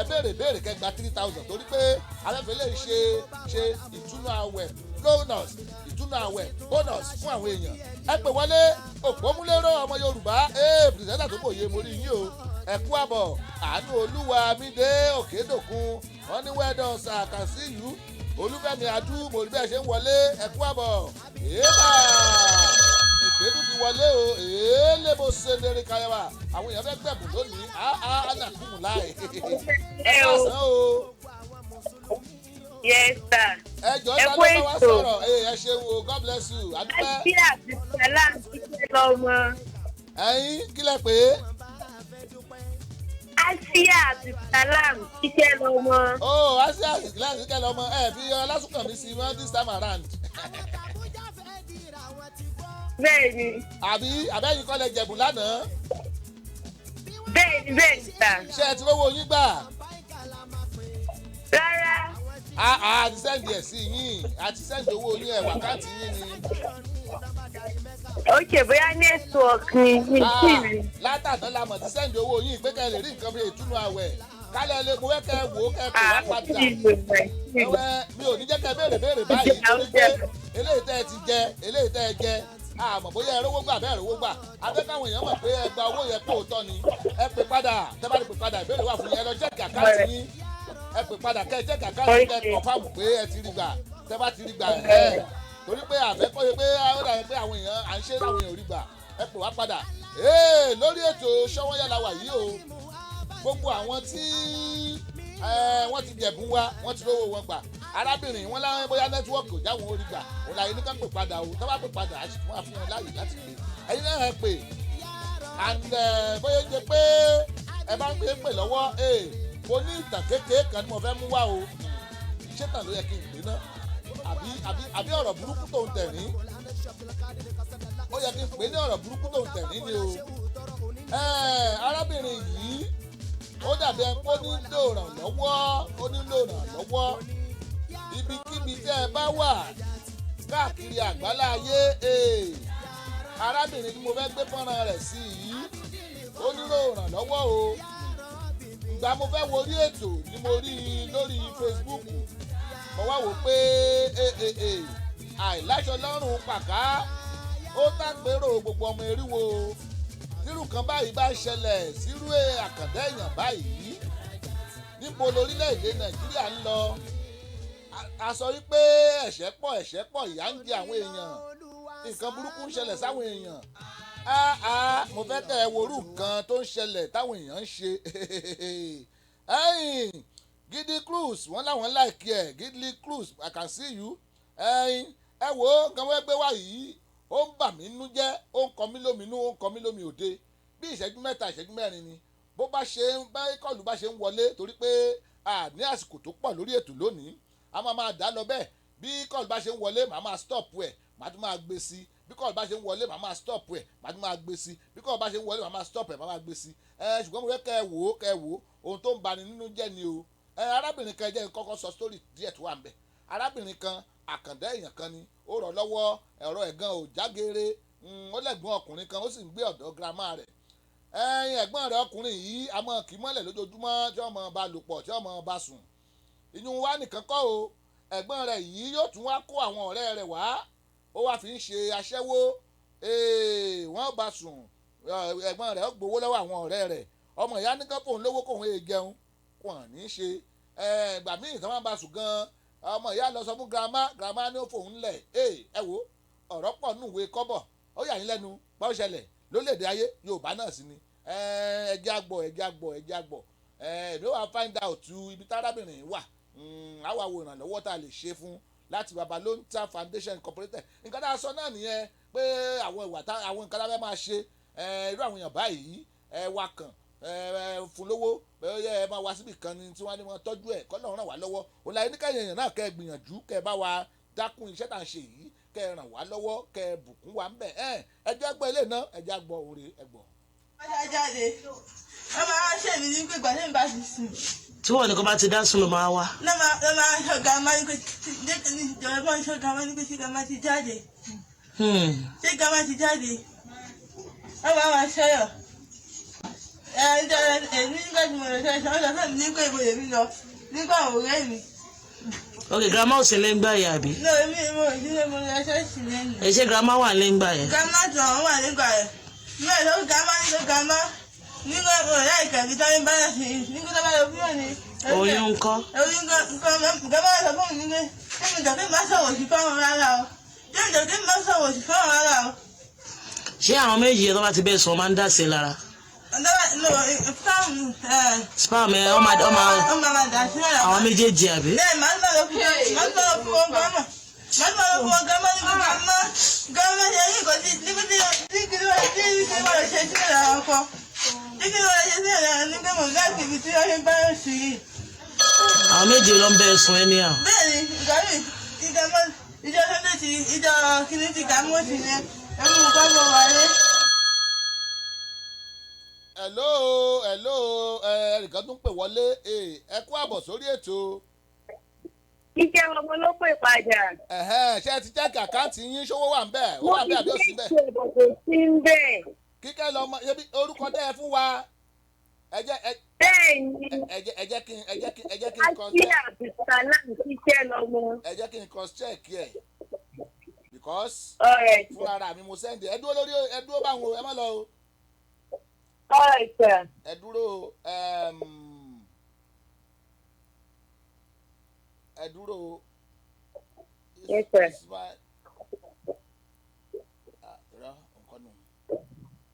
ẹ béèrè béèrè kẹ́ gba 3,000, torí pé alẹ́fẹ́ lè ṣe ìtúnu àwẹ̀ bonus, ìtúnu àwẹ̀ bonus fún àwọn èèyàn. Ẹ pè wọlé. Òpómúlérò ọmọ Yorùbá, ee, presenter tó kò yé, mo rí yín o, ẹ kú àbọ̀. Àánú Olúwa mi dé Òkèdòkun, wọ́n ní well done sir, can see you. Olúfẹ́mi Adú, mo rí bẹ́ẹ̀ ṣe ń wọlé, ẹ kú àbọ̀. Èèbà, ìpédú ti wọlé o. Èèlè bó ṣe lérí kayaba, àwọn èèyàn fẹ́ gbẹ̀bùn lónìí. Áá, ánàkùnmù láì. Ẹ Ẹ o. káàsán o. Yes, sir. Ẹ jọ, Ẹ ta kú ló bá wa ètò. sọ̀rọ̀? Ẹ ṣeun o, God bless you, adúpẹ́. Àti àti Salam títí lọ́mọ. Ẹ̀yin kí lẹ pé? Asia àti Salam títí lọ́mọ. O asia kíláàsì kẹlẹ ọmọ, ẹ fi ọlásùnkànmí sí wọn this time around. Bẹ́ẹ̀ni, Àbí àbẹ́yìn kọ́ lẹ jẹ̀bùn lánàá? Bẹ́ẹ̀ni, bẹ́ẹ̀ni, sir. Ṣé ẹ ti rówó yín gbà? Rárá. A ti send ẹ̀ sí yín, a ti send owó yín, ẹ̀ wákàtí yín ni. Ok, bóyá network ni mi sì rí. Látàdán la mọ̀ ti send owó yín pé kẹ́ ẹ lè rí nǹkan bí ìtúnu àwẹ̀ kálẹ̀ lè mú kẹ́ ẹ wò ó kẹ́ ẹ pè wá padà. Ẹwẹ́ mi ò ní jẹ́ kẹ́ ẹ béèrè béèrè báyìí torí pé eléyìí tẹ́ ẹ ti jẹ, eléyìí tẹ́ ẹ jẹ, àmọ́ bóyá ẹ rówó gbà bẹ́ẹ̀ rówó gbà. Abẹ́ káwọn èèyàn mọ̀ pé ẹ gba owó yẹn pé òótọ́ ni. Ẹ pè padà, tẹ́ bá lè pè padà, ìbéèrè wà fún yín, ẹ lọ check account yín. Ẹ pè padà kẹ́ ẹ check account yín, kẹ́ ẹ confirm pé ẹ ti rí gbà. Tẹ́ bá ti rí gbà ẹ̀ torí pé àfẹ́kọ́yẹ pé ó dàbí pé àwọn èèyàn à ń ṣe láwọn èèyàn ò rí gbà. Ẹ pè wá padà. Lórí ètò Ṣọ́wọ́nyá la wà yìí o. Gbogbo àwọn tí wọ́n ti jẹ̀bùn wa, wọ́n ti rówó wọn gbà. Arábìnrin wọn láwọn bóyá nẹ́tíwọ́ọ̀kì ò jáwọn orí gbà. Òun láyé ní ká pè padà o. Tó bá pè padà, a sì tún wá fún wọn láàyè láti pè. Ẹ̀yin náà ẹ pè. And bóyá jẹ pé ẹ bá ń pè pè lọ́wọ́, mo ní ìtàn kékeré kan tí mo fẹ́ mú wá o. Ṣé tàn ló yẹ kí n pè náà? Àbí ọ̀rọ̀ burúkú tó ń tẹ̀rín? Ó yẹ kí n pè ní ọ̀rọ̀ burúkú tó ń tẹ̀rín ni o. Arábìnrin yìí ó dàbí ẹni pé ó nílò ìrànlọ́wọ́, ó nílò ìrànlọ́wọ́. Ibikíbi tẹ́ ẹ bá wà káàkiri àgbálá ayé, arábìnrin tí mo fẹ́ gbé fọ́nrán rẹ̀ sí yìí ó nílò ìrànlọ́wọ́ o. Ìgbà mo fẹ́ wo orí ètò ni mo rí i lórí Facebook. Mo wá wò pé àìláṣọ lọ́rùn pàká ó tàpérò gbogbo ọmọ eriwo. Tírù kan báyìí bá ṣẹlẹ̀ sírú àkàndá èèyàn báyìí, níbo lórílẹ̀‐èdè Nàìjíríà ń lọ? A sọ wípé ẹ̀ṣẹ̀ pọ̀, ẹ̀ṣẹ̀ pọ̀, ìyà ń jẹ àwọn èèyàn, nǹkan burúkú ń ṣẹlẹ̀ sáwọn èèyàn. Mo fẹ́ kẹ́ ẹ worú nǹkan tó ń ṣẹlẹ̀ táwọn èèyàn ń ṣe. Ẹ̀yìn Gidi Cruz wọ́n láwọn láìkí ẹ̀. Gidi Cruz, I can see you. Ẹ̀yìn ẹ wo nǹkan wọ́n gbé wá yìí, ó ń bà mí nínú jẹ́, ó ń kọ mí lóminú, ó ń kọ mí lómi òde. Bí ìṣẹ́jú mẹ́ta, ìṣẹ́jú mẹ́rin ni bó bá ṣe ń bá kọlù bá ṣe ń wọlé, torí pé a ní àsìkò tó pọ̀ lórí ètò lónìí, a máa máa dá lọ bẹ́ẹ̀. Bí kọlù bá ṣe ń wọlé, màá máa stop ẹ̀, màá tún máa gbé sí. Bí kọlù bá ṣe ń wọlé, màá máa stop ẹ̀, màá tún máa gbé sí. Bí kọlù bá ṣe ń wọlé, màá máa stop ẹ̀, màá máa gbé sí. Ṣùgbọ́n mo fẹ́ kẹ́ ẹ wò ó, kẹ́ ẹ wò ó, ohun tó ń bani nínú jẹ́ ni o. Arábìnrin kan, jẹ́ kọ́kọ́ sọ story díẹ̀ tó wà ń bẹ̀. Arábìnrin kan, àkàndá èèyàn kan ni, ó rọ̀ lọ́wọ́, ẹ̀rọ ẹ̀gàn ò jágere, ó lẹ́gbọ́n ọkùnrin kan, ó sì ń gbé ọ̀dọ̀ girama rẹ̀. Ẹ̀gbọ́n rẹ̀ ọkùnrin yìí a máa kì í mọ́lẹ̀ lójoojúmọ́, tí wọ́n máa bá lò pọ̀, tí wọ́n máa bá sùn. Ìyún wa nìkan kọ́ o, ẹ̀gbọ́n rẹ̀ yìí yóò tún wá kó àwọn ọ̀rẹ́ rẹ̀ wá, ó wá fi ń ṣe aṣẹ́wó. Wọ́n bá sùn, ẹ̀gbọ́n rẹ̀ ó gbowó lọ́wọ́ àwọn ọ̀rẹ́ rẹ̀. Ọmọ ìyá nìkan fóun lówó kóun èè jẹun, kò hàn ní í ṣe. Ìgbà míì tí wọ́n bá sùn gan-an, ọmọ ìyá lọ sọ fún girama, girama ní ó fòun lẹ̀. Ẹ wo ọ̀rọ̀ pọ̀ nùwé kọ́bọ̀, ó yà yín lẹ́nu báwo ṣẹlẹ̀ lórílẹ̀‐èdè ayé Yorùbá náà sì ni. Ẹjẹ́ àgbọ̀, ẹjẹ́ àgbọ̀, ẹjẹ́ àgbọ̀. Èmi wà find out ibi tárábìnrin wà, àwa wo ìrànlọ́wọ́ tá a lè ṣe fún láti Babalonta Foundation Incorporated. Nǹkan tá a sọ náà nìyẹn pé àwọn ìwà àwọn nǹkan tá a fẹ́ máa ṣe, irú àwọn èèyàn báyìí, ẹ wá kàn fún lówó, ẹ máa wá síbì kan ni tí wọ́n á ní wọn tọ́jú ẹ̀, kọ́ lọ́run ràn wá lọ́wọ́. Òun láyé níkẹyìn èèyàn náà kẹ́ ẹ gbìyànjú, kẹ́ ẹ bá wa dákun iṣẹ́ tá à ń ṣe yìí, kẹ́ ẹ ràn wá lọ́wọ́, kẹ́ ẹ bùkún wa ń bẹ̀. Ẹ jẹ́ gbọ́ ilé náà, ẹ jẹ́ gbọ́ òre, ẹ gbọ́. Wọ́n jáde, wọ́n máa ṣe mí ní pé ìgbà tí mi bá ti sùn. Tí wọ́n nìkan bá ti dá sùn ló máa wá. Lọ́ máa ṣọ gàmá ní pé ìjọba ń ṣọ gàmá ní pé ṣé gàmá ti jáde. Ṣé gàmá ti jáde? Wọ́n máa máa ṣẹ́yọ̀. Èmi nígbà tí mo lọ ṣe ṣe, wọ́n sọ fún mi nígbà ìbò èmi lọ nígbà ọ̀rẹ́ mi. Ok, grandma ò sí lẹ́ngbà yẹn àbí? No, èmi mo ò sí mo lọ ṣọ́ọ̀ṣì lẹ́nu. Ẹ ṣé grandma wà lẹ́ngbà yẹn? Grandma tó àwọn wà nígbà yẹn. Mi ò lọ grandma nígbà grandma nígbà ọ̀rẹ́ ìkàbí tó ń bá yà sí nígbà tó bá lọ fún mi. Oyún ńkọ́? Oyún ńkọ́, grandma sọ fún mi nígbà tí mi má sọ̀rọ̀ sí fáwọn rárá o. Tí mi má sọ̀rọ̀ sí fáwọn rárá o. Ṣé àwọn méjì yẹn tó bá ti bẹ́ẹ̀ sọ máa ń dà sí lára? Spam ẹ ọmọ àwọn méjèèjì àbí? Bẹ́ẹ̀ máa ń lọ fún wọn gánmà. Máa ń lọ fún wọn gánmà nígbà gánmà gánmà ṣe ní nǹkan tí nígbà tí nígbà tí nígbà wọ́n ṣe sílẹ̀ lára ọkọ. Nígbà wọ́n ṣe sílẹ̀ lára nígbà mọ̀ láti ibi tí wọ́n ṣe bá yọ̀ sí yìí. Àwọn méjì ló ń bẹ ẹ̀sùn ẹni à. Bẹ́ẹ̀ni, ìgbà mi ìgbà mọ́ ìjọ Sunday ti ìjọ kìíní ti gàmú sí ni ẹ̀mú nǹkan mọ̀ wáyé. Hello, hello, ẹnìkan tún pè wọlé. Ẹ kú àbọ̀ sórí ètò. Kíkẹ́ ọmọ ló pè padà. Ẹ̀hẹ́n, ṣé ẹ ti check account yín, ṣówó wà ń bẹ̀? Ó Mo wà ń ti bẹ̀ àbí ó sí bẹ̀? ṣe ìbò kò sí ń bẹ̀. Kíkẹ́ lọmọ, ṣebí orúkọ tẹ́ ẹ fún wa. Ẹ jẹ́ ẹ Bẹ́ẹ̀ ni ẹ jẹ́ ẹ jẹ́ kí n ẹ jẹ́ kí ẹ jẹ́ kí n cross Asiya Abdulsalam kíkẹ́ lọmọ. ẹ jẹ́ kí n cross check ẹ̀ because Alright, fúnra ara mi mo send ẹ. Dúró lórí, ẹ dúró báwọn o, ẹ má lọ o. Alright sir. Ẹ dúró, ẹ dúró. Yes, sir. Ismail, ah, irọ́ nǹkan nù.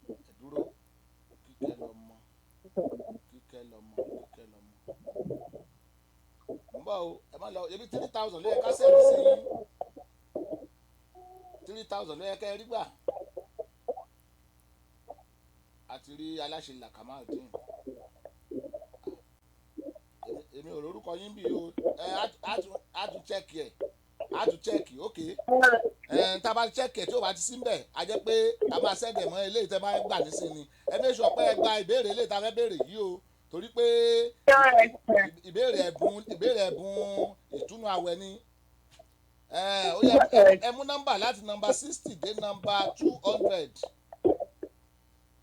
Ẹ dúró. Kíkẹ́ lọmọ, Kíkẹ́ lọmọ, Kíkẹ́ lọmọ. Ń bọ̀ o, ẹ má lọ. Ebi 3,000 ló yẹ ká send sí yín. 3,000 ló yẹ ká ẹ rí gbà. Àti rí aláṣẹ Làkàmáàdín. Èmi ò lórúkọ yín bí o. Ẹ á tún check ẹ, á tún check. Ok, ẹ tá a bá check ẹ, tí o bá ti sí mbẹ̀, a jẹ́ pé a máa send ẹ̀ mọ́ eléyìí tẹ́ máa gbà nísìnyí. Ẹ make sure pé ẹ gba ìbéèrè eléyìí tá a fẹ́ béèrè yìí o, torí pé Alright sir. ìbéèrè ẹ̀bùn ìtúnu àwẹ̀ ni. Ẹ ó yẹ, ẹ mú nọ́mbà láti nọ́mbà 60 dé nọ́mbà 200.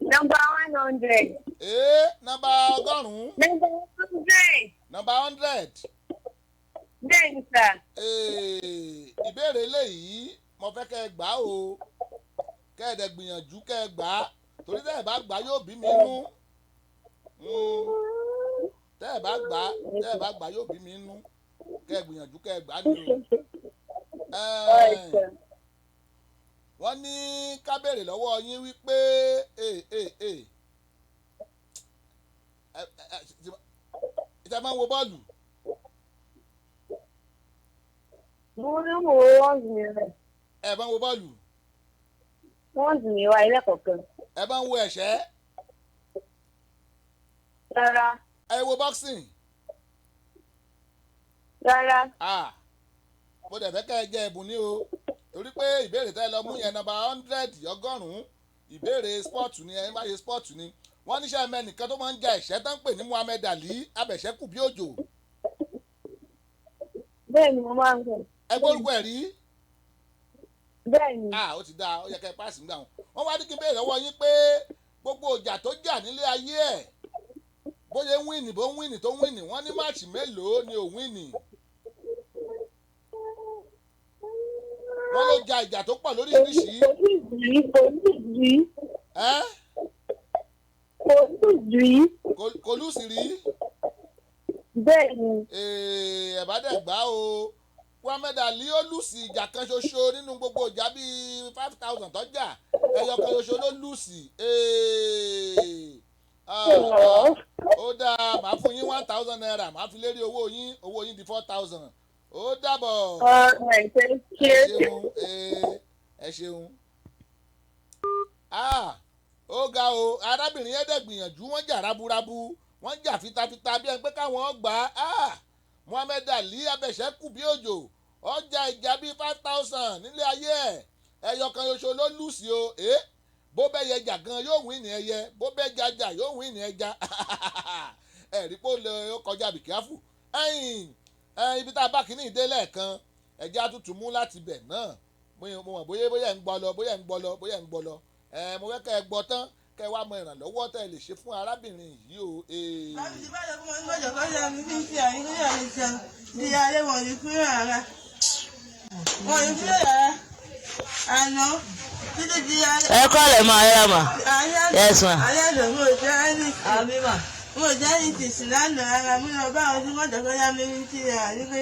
Number 100. Ee, nọ́mbà 100? Number 100. Nọ́mbà 100. Bẹ́ẹ̀ ni sir. Ee, ìbéèrè eléyìí mo fẹ́ kẹ́ ẹ gbà á o, kẹ́ ẹ dẹ̀ gbìyànjú kẹ́ ẹ gbà á, torí tẹ́ ẹ bá gbà á yóò bí mi nú. Tẹ́ ẹ bá gbà á, tẹ́ ẹ bá gbà á yóò bí mi nú. Kẹ́ ẹ gbìyànjú kẹ́ ẹ gbà á ni o. Alright sir. Wọ́n ní ká béèrè lọ́wọ́ yín wípé ee ee ee ẹ ẹ ẹ máa ń wo bọ́ọ̀lù? Mo ń wo wọ́n mi rẹ̀. Ẹ máa ń wo bọ́ọ̀lù? Wọ́n mi wá ilé kọ̀ọ̀kan. Ẹ máa ń wo ẹ̀ṣẹ́? Rárá. Ẹ wo boxing? Rárá. Ah, mo dẹ̀ fẹ́ kẹ́ ẹ jẹ ẹ̀bùn ní o, torí pé ìbéèrè tẹ́ ẹ lọ mú yẹn, nọ́mbà 100, 100, ìbéèrè sport ni. Ẹ bá ṣe sport ni. Wọ́n níṣẹ́ mẹ́nìkan tó máa ń ja ẹ̀ṣẹ́ tó ń pè ní Muhammed Ali abẹ̀ṣẹ́kù bí òjò? Bẹ́ẹ̀ ni, mo máa ń gbọ́. Ẹ gbórúkọ ẹ̀ rí? Bẹ́ẹ̀ ni. Ah, ó ti dáa, ó yẹ kẹ́ ẹ páàsì nígbà wọn. Wọ́n wá ní kí n béèrè lọ́wọ́ yín pé gbogbo ìjà tó jà nílé ayé ẹ̀, bóyá ń win, bó ń win, tó ń win, wọ́n ní match mélòó ni ò win? Wọ́n ló ja ìjà tó pọ̀ lóríṣiríṣi. Kò ní ìdí, kò ní ìdí. Ẹ́? Kò ní ìdí. Kò lose rí? Bẹ́ẹ̀ ni. Ẹ̀ bá dẹ̀ gbá o. Muhammed Ali ó lose ìjà kan ṣoṣo nínú gbogbo ìjà bíi 5,000 tó jà. Ẹyọ kan ṣoṣo ló lose. Ah, ah, ó dáa, màá fún yín ₦1,000, màá fi lérí owó yín. Owó yín di 4,000. Ó dàbọ̀. Alright, thank Ẹ you. ṣeun, ẹ ṣeun. Ah, ó ga o. Arábìnrin yẹn dẹ̀ gbìyànjú. Wọ́n jà raburabu, wọ́n jà fitafita bí ẹni pé káwọn gbà á. Ah, Muhammed Ali abẹ̀ṣẹ́kù bí òjò, ọjà ìjà bíi 5,000 nílé ayé ẹ̀, ẹyọ kan ṣoṣo ló lose o. Eh? Bó bẹ́ yẹ jà gan yóò win ní ẹyẹ, bó bẹ́ jajà yóò win ní ẹja. Ẹ rí pé ó lè ó kọjá bìkíáfù. Ẹ̀yìn ibi tá a bá kínní ìdé lẹ́ẹ̀kan, ẹ̀jẹ̀ àtútù mú láti bẹ̀ náà. Mo mọ̀ bóyá ń gbọ́ lọ, bóyá ń gbọ́ lọ, bóyá ń gbọ́ lọ. Ẹ mo fẹ́ kẹ́ ẹ gbọ́ tán, kẹ́ ẹ wá mọ ìrànlọ́wọ́ tẹ́ ẹ lè ṣe fún arábìnrin yìí o. Láti ti bá lọ fún wọn gbọ́dọ̀ kọjá mi ní ti àyín kó yà lè jẹun di alẹ́, wọn ò ní kúrò rárá, wọn ò ní kúrò rárá àná títí di alẹ́. Ẹ kọ́ lẹ̀ máa yára mà. Yes, ma. Alẹ́ àná mo ò jẹ́ ẹni Àmì mà. mo ò jẹ́ ẹni tì sí lánàá rárá. Mo lọ bá àwọn tí wọ́n jọ kọjá mi ní ti rà nígbè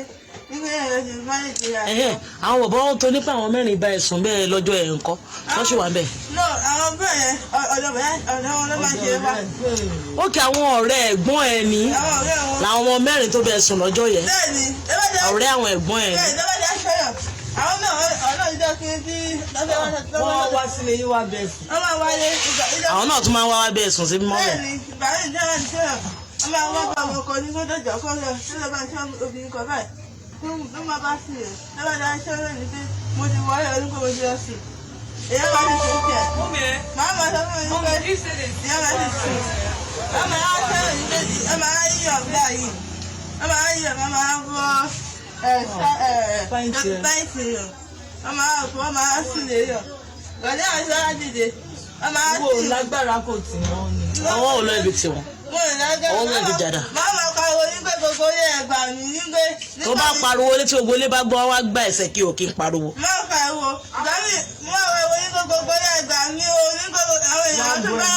yẹn lọ sí fáyé ti rà. Ẹ̀hẹ́n, àwọn bàbá wọn tó nípa àwọn mẹ́rin bá ẹ̀sùn bẹ́ẹ̀ lọ́jọ́ ẹ̀ ńkọ́, wọ́n sì wà ń bẹ̀. No, àwọn bẹ́ẹ̀ yẹn, ọ̀dọ̀ bẹ́ẹ̀, ọ̀dọ̀ wọn ló máa ṣe wá. Ó kí àwọn ọ̀rẹ́ ẹ̀gbọ́n ẹ ní Àwọn ọ̀rẹ́ wọn. làwọn ọmọ mẹ́rin tó bẹ̀ sùn lọ́jọ́ yẹn. Bẹ́ẹ̀ni, ẹ bá jẹ́. Ọ̀rẹ́ àwọn ẹ̀gbọ́n ẹ ní. Bẹ́ẹ̀ni, ẹ bá jẹ́ aṣọ́yọ̀. Àwọn náà ọ̀nà ìjọ kí n tí lọ́sẹ̀ wá. Wọ́n wá sílé yín wá bẹ̀ sí. Wọ́n máa wáyé ìgbà ìjọ. Àwọn náà tún máa ń wá wá bẹ̀ sùn sí mọ́lẹ̀. Bẹ́ẹ̀ni, ìgbà yìí jẹ́ aṣọ́yọ̀. Wọ́n máa wá bá ọmọ kan ní kó dọ̀jọ́ kọ́ lọ sí lọ́ba aṣọ́ obìnrin kan báyìí. Tó máa bá sí rẹ̀. Lọ́ba dá aṣọ́yọ̀ ní pé mo ti wọlé ọdún kó mo ti lọ sùn. Èyí máa ti sùn tiẹ̀. Màá máa sọ fún mi pé ìyá máa ti sùn. Wọ́n máa aṣọ́yọ̀ ní pé wọ́n máa yíyọ̀ báyìí. Wọ́n máa yíyọ̀, wọ́n máa bọ́. Ẹ̀ pàǹtì yàn. Wọ́n máa wọ́n máa sùn lé yàn. Gbọ̀dọ̀ àwọn sọ́ra dìde. Wọ́n máa Wo lágbára kò tì wọ́n ni. Ọwọ́ ò lọ ibi tiwọn. Mo ò lágbára. Ọwọ́ mẹ́rin jàdá. Máa máa pariwo nígbà gbogbo ilé ẹ̀gbà mi nígbà. Tó bá pariwo létí gbogbo ilé bá gbọ́, wá gba ẹ̀sẹ̀ kí o kí n pariwo. Máa pariwo. Gbàmí máa pariwo nígbà gbogbo ilé ẹ̀gbà mi o nígbà àwọn èèyàn tó bá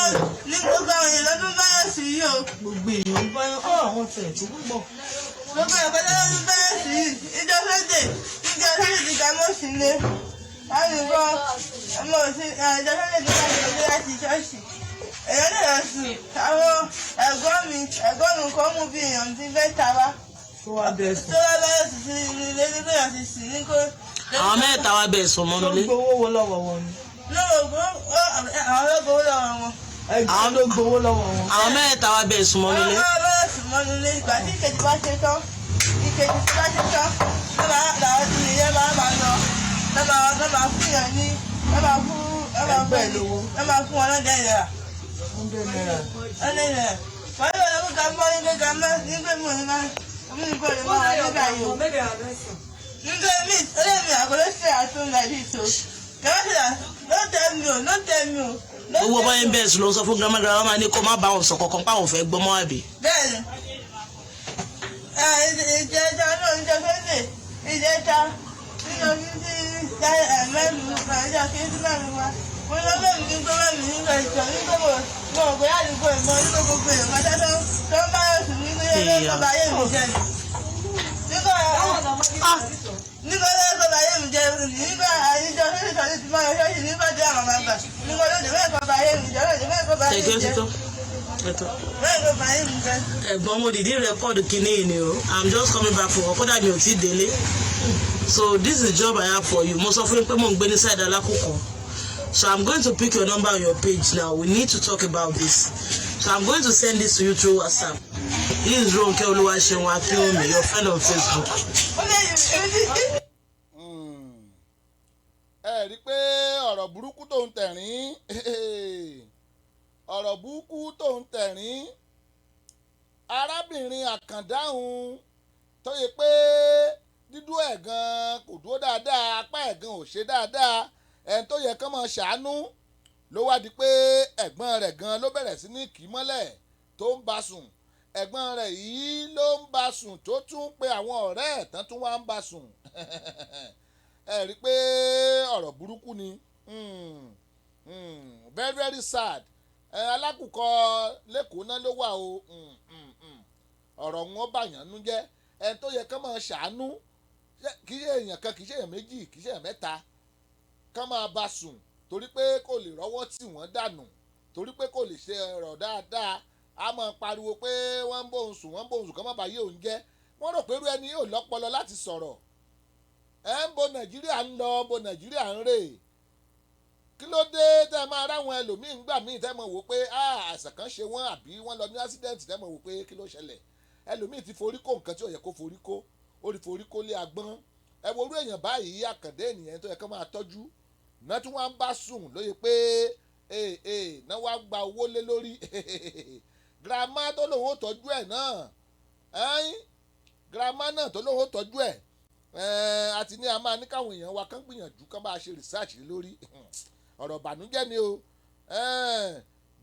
ní gbogbo àwọn èèyàn tó bá sí yìí o. Gbogbo èèyàn bá ọ̀ àwọn tẹ̀ tó púpọ̀. Gbogbo ẹ̀kọ́ tó bá sí yìí. Ìjọ Sunday ìjọ Sunday ti ga mọ́ sí ilé. Láti gbọ́ ọmọ òsì ìjọ Sunday ti ga mọ́ sí láti ṣọ́ọ̀ṣì. Èèyàn lè lọ sùn. Àwọn ẹ̀gbọ́n mi kan mú bí èèyàn ti fẹ́ ta wá. Tó wá bẹ̀ sùn. Tó wá bẹ̀rẹ̀ sí sí inú ilé nígbà yẹn ti sùn ní kó. Àwọn mẹ́ta wá bẹ̀ sùn mọ́nú Tó ilé. gbowó wo lọ́wọ́ wọn ni. Lọ́wọ́ àwọn ló gbowó lọ́wọ́ wọn. Ẹgbẹ́ ló gbowó lọ́wọ́ wọn. Àwọn mẹ́ta wá bẹ̀ sùn mọ́nú ilé. Àwọn bẹ̀rẹ̀ sùn mọ́nú ilé. Ìgbà tí ìkejì bá ṣe tán, ìkejì tí bá ṣe tán, lọ́ máa làwọn ti ìyẹn máa máa lọ. Lọ́ máa fún yàn ní lọ́ máa fún lọ́ máa fún Ẹgbẹ́ lówó. lọ́ máa fún wọn lọ́dẹ̀ náírà. 100 naira. Lọ́dẹ̀ náírà. Wọ́n ní wọn lọ́kọ́ gàmọ́ nígbà gàmọ́ nígbà mọ̀ ní máa mú nígbà lè máa wà nígbà yìí o. Nígbà mi ó mi àgọ́lọ́ ṣe àtún like this o. Gàmọ́ ṣe là no tell me o, no tell me o. No Gbogbo tell báyìí me o. bẹ̀ sùn ló ń sọ fún grandma, grandma ní kó má bá wọn sọ kankan páwọn fẹ́ gbọ́ mọ́ àbí. Bẹ́ẹ̀ni, ìjẹta náà ìjọ Sunday ìjẹta nínú títí mẹ́rin ìjọ kí mẹ́rin wa mo lọ mẹ́rin ní gbọ́ mẹ́rin nígbà ìjọ nígbà mo mo rò pé àdúgbò ìmọ̀ nígbà gbogbo èèyàn pátá tó tó ń bá yọ̀ sùn nígbà yẹn lọ́kọ̀ bá yé mi jẹ ni. Nígbà nígbà lọ́kọ̀ bá yé mi jẹ nígbà ìjọ Sunday sọ̀rọ̀ ti máa yọ ṣọ́ọ̀ṣì nígbà tí àwọn máa gbà nígbà lóde mẹ́rin bá yé mi jẹ lóde mẹ́rin bá yé Tẹ̀gẹ́ mi jẹ ti tó. Ẹ tó. mẹ́rin bá yé mi jẹ. Ẹ̀gbọ́n, mo dìde record kínní yìí ni o. I'm just coming back from work, kódà mi ò tí ì délé. So this is the job I have for you. Mo sọ fún yín pé mò ń gbé ní side Alákùkọ, so I'm going to pick your number on your page now. We need to talk about this, so I'm going to send this to you through WhatsApp. This is Ronke Oluwaseun Akinwumi, your friend on Facebook. Ó lè yí Ẹ rí i pé ọ̀rọ̀ burúkú tó ń tẹ̀rín, ọ̀rọ̀ burúkú tó ń tẹ̀rín, arábìnrin àkàndáhùn tó yẹ pé dídú ẹ̀ gan kò dúró dáadáa, apá ẹ̀ gan ò ṣe dáadáa, ẹni tó yẹ kán máa ṣàánú ló wá di pé ẹ̀gbọ́n rẹ̀ gan ló bẹ̀rẹ̀ sí ní kì í mọ́lẹ̀ tó ń bá sùn. Ẹ̀gbọ́n rẹ̀ yìí ló ń bá sùn, tó tún pe àwọn ọ̀rẹ́ ẹ̀ tán tún wá ń bá sùn. Ẹ rí i pé ọ̀rọ̀ burúkú ni. Very very sad. Ẹ Alákùkọ lẹ́kọ̀ọ́ náà ló wà o. Ọ̀rọ̀ wọn bàyàn nú jẹ́. Ẹni tó yẹ kán máa ṣàánú, kì í ṣe èèyàn kan, kì í ṣe èèyàn méjì, kì í ṣe èèyàn mẹ́ta, kán máa bá sùn torí pé kò lè rọ́wọ́ tì wọ́n dànù, torí pé kò lè ṣe ọ̀rọ̀ dáadáa, a máa pariwo pé wọ́n ń bóun sùn, wọ́n ń bóun sùn, kán má bàa yé òun jẹ́. Wọ́n rò pé irú ẹni yóò lọ́pọlọ láti sọ̀rọ̀. Ẹ ń bo Nàìjíríà ń lọ, bo Nàìjíríà ń rè. Kí ló dé tẹ́ ẹ máa ráwọn ẹlòmíín gbà míì, tẹ́ ẹ mọ̀ wò pé àìsàn kan ṣe wọ́n àbí wọ́n lọ ní accident, tẹ́ ẹ mọ̀ wò pé kí ló ṣẹlẹ̀? Ẹlòmíín ti forí kó nǹkan tí ò yẹ kó forí kó, ó rí forí kó lé agbọ́n. Ẹ wo orú èèyàn báyìí, àkàndé ènìyàn tó yẹ kó máa tọ́jú náà tí wọ́n bá sùn lóye pé ee ee náà wá gba owó lé lórí grandma tó lòun ó tọ́jú ẹ̀ náà ẹ́yìn, grandma náà tó lòun ó tọ́jú ẹ̀ ẹ́n. Àti ní a máa ní káwọn èèyàn wa kán gbìyànjú kán bá a ṣe research lé lórí. Ọ̀rọ̀ ìbànújẹ́ ni o.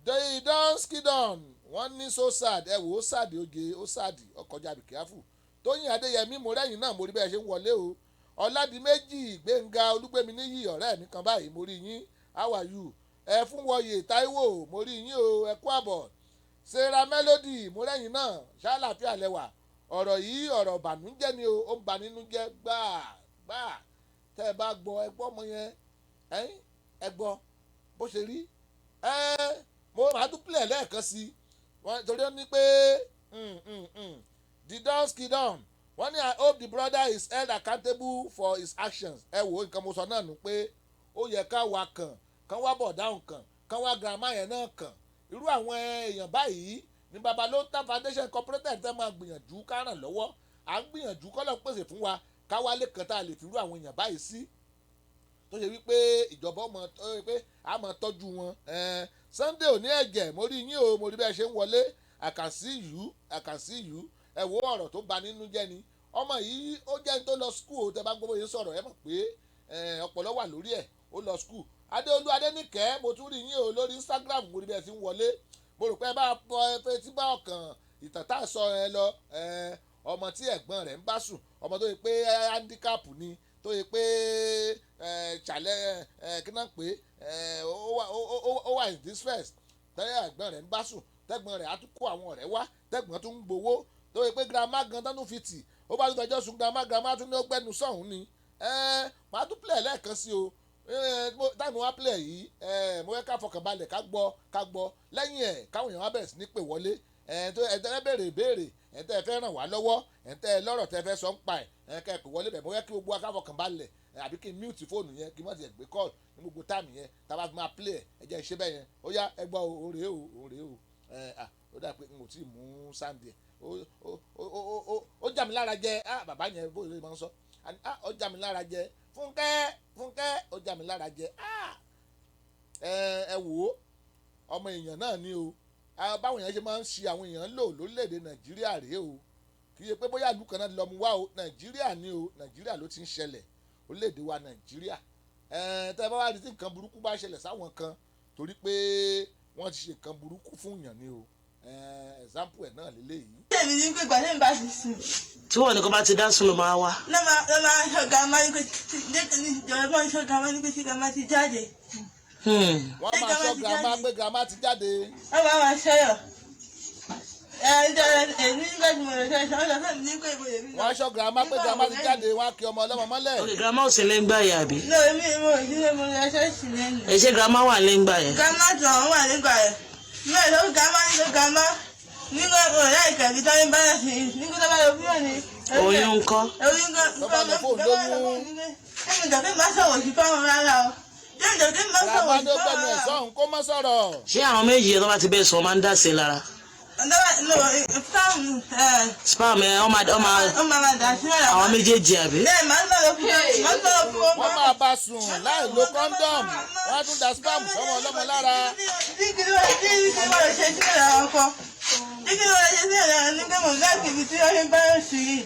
Don wọ́n ní so sad. Ẹ wò ó, sad oje, ó sad ọkọjá. Be careful. Tóyìn Adéyẹmí, mo rẹ́yìn náà, mo rí bẹ́ẹ̀ ṣe ń wọlé o. Ọ̀làdìmẹ́jì Gbẹ̀ngà Olúgbẹ̀mí níyì, ọ̀rẹ́ mi kan báyìí, mo rí yín. How are you? Ẹ fún wọyè Táíwò, mo rí yín o, ẹ kú àbọ̀. Sarah Melody, mo rẹ́yìn náà, ṣáláfíà lẹ́wà. Ọ̀rọ̀ yìí, ọ̀rọ̀ ìbànújẹ́ ni o, ó ń bà nínú jẹ́ gbáà gbáà. Tẹ́ ẹ bá gbọ́, ẹ gbọ́ ọmọ yẹn, ẹ gbọ́ bó ṣe rí. Ẹ mo máa tún play lẹ́ẹ̀kan sí i wọ́n torí ó ní pé the don skidon. Wọ́n ní, "I hope the brother is held accountable for his actions." Ẹ wo nǹkan mo sọ náà nù pé ó yẹ ká wa kàn kán wá bọ̀ dáhùn kàn kán wá grandma yẹn náà kàn. Irú àwọn èèyàn báyìí ní Babalonta Foundation Incorporated fẹ́ máa gbìyànjú ká ràn lọ́wọ́. À ń gbìyànjú kọ́lọ̀ pèsè fún wa ká wálé kan tá a lè fi irú àwọn èèyàn báyìí sí, tó ṣe wípé ìjọba ọmọ tó ṣe pé a máa tọ́jú wọn. Sunday òní ẹ̀jẹ̀, mo rí yín o, mo rí bẹ́ẹ̀ ṣe ń wọlé. I can see you, I can see you. Ẹ wo ọ̀rọ̀ tó bà nínú jẹ́ ni. Ọmọ yìí ó jẹ́ ní tó lọ school o. Tẹ́ bá gbọ́ bóyá sọ̀rọ̀, ẹ mọ̀ pé ọpọlọ wà lórí ẹ̀, ó lọ school. Adéolú Adéníkẹ́, mo tún rí yín o lórí Instagram. Mo rí bí ẹ ti ń wọlé. Mo rò pé ẹ bá pọ ẹ fẹ́ tí bá ọkàn ìtàn tá a sọ ẹ lọ. Ọmọ tí ẹ̀gbọ́n rẹ̀ ń bá sùn, ọmọ tó yẹ pé handicap ni, tó yẹ pé challenge kí náà pé ó wà in distress, tẹ́lẹ̀ ẹ̀gbọ́n rẹ̀ ń bá sùn, tẹ́gbọ́n rẹ̀ á tún kó àwọn ọ̀rẹ́ wá, tẹ́gbọ́n tún ń gbowó, tó yẹ pé grandma gan tán tún fi tì, ó bá tún fẹjọ́ sùn grandma, grandma tún ní ó gbẹ́nu sọ̀hún ni. Màá tún play lẹ́ẹ̀kan sí o. Táìmù wá play yìí, mo fẹ́ ká fọkànbalẹ̀, ká gbọ́, ká gbọ́. Lẹ́yìn ẹ̀, káwọn èèyàn wá bẹ̀rẹ̀ sí ní pè wọlé. Tó ẹ̀ tẹ́ bẹ̀rẹ̀ ìbéèrè, ẹ̀ tẹ́ fẹ́ ràn wá lọ́wọ́, ẹ̀ tẹ́ lọ́rọ̀ tẹ́ fẹ́ sọ ń pa ẹ̀, kẹ́ ẹ pè wọlé bẹ̀. Mo fẹ́ kí gbogbo wa ká fọkànbalẹ̀, àbí kí n mute fóònù yẹn, kí n má ti gbé call ní gbogbo táìmù yẹn tá a bá fi máa play ẹ̀. Ẹ jẹ́ ìṣe bẹ́ẹ̀ yẹn. Ó yá, ẹ gbọ́ o, òrè o, òrè o. Ẹ à ó dà pé n ò tí ì mú sound ẹ̀. Ó já mi lára jẹ. Ah, bàbá yẹn, bó ṣe máa ń sọ, ah, ó já mi lára jẹ. Fúnkẹ́, Fúnkẹ́, ó já mi lára jẹ. Ah, ẹ wò ó, ọmọ èèyàn náà ni o. Báwọn èèyàn ṣe máa ń ṣe àwọn èèyàn lò lórílẹ̀‐èdè Nàìjíríà rèé o. Kì í ṣe pé bóyá ìlú kan náà lọ mú wá o. Nàìjíríà ni o, Nàìjíríà ló ti ń ṣẹlẹ̀, orílẹ̀‐èdè wa Nàìjíríà. Tẹ́ ẹ bá wá rí tí nǹkan burúkú bá ṣẹlẹ̀ sáwọn kan, torí pé wọ́n ti ṣe nǹkan burúkú fún èèyàn ni o. Example ẹ̀ náà lélẹ́yìí. Tèmi ní pé ìgbà tẹ́mi bá ti sùn, Tí wọn nìkan bá ti dá sùn ló máa wá. Lọ́ máa ṣọ́ grandma ní pé ní ìjọba máa ṣọ́ grandma ní pé tí grandma ti jáde. Wọ́n máa sọ grandma pé grandma ti jáde. Wọ́n máa ṣọ́yọ̀. Ẹ ẹ èmi nígbà tí mo lọ ṣọ́ọ̀ṣì, wọ́n sọ fún mi ní pé ìbò lèmi lọ. Wọ́n á sọ grandma pé grandma ti jáde, wọ́n á kí ọmọ ọlọ́mọ mọ́lẹ̀. Ok, grandma ò sí lẹ́ngbà yẹn, àbí? No, èmi mo ò sí mo lọ ṣọ́ọ̀ṣì lẹ́nu. Ẹ ṣé, grandma wà lẹ́ngbà yẹn? Grandma tó àwọn wà nígbà yẹn. Mi ò lọ grandma ní pé grandma nígbà ọ̀rẹ́ ìkẹ̀bí tó ń bá sí nígbà tó bá lọ fún yàn ní. Oyún ńkọ́? Oyún ńkọ́? Tó bá lọ fóun lóyún. Èmi dọ̀kí má sọ̀rọ̀ sí fáwọn rárá o. Èmi dọ̀kí má sọ̀rọ̀ Grandma sí ló fáwọn gbẹnu ẹ̀ rárá o. sọ́hun, kó má sọ̀rọ̀. Ṣé àwọn méjì yẹn tó bá ti bẹ́ẹ̀ sùn, wọ́n máa ń dà sí i lára? No, fáwọn ẹ̀ Sperm ẹ ọmọ ó máa dà sí ẹ̀rọ. àwọn méjèèjì, àbí? Bẹ́ẹ̀ máa ń lọ fún máa ń lọ fún Wọ́n máa bá sùn láì lo condom, wọ́n á tún da sperm sọ́mọ ọlọ́mọ lára. Dígí wọ́n lọ ṣe sí ẹ̀rọ ọkọ. Dígí wọ́n lọ ṣe sí ẹ̀rọ ní pé mò ń láti ibi tí wọ́n fi bá oṣù yìí.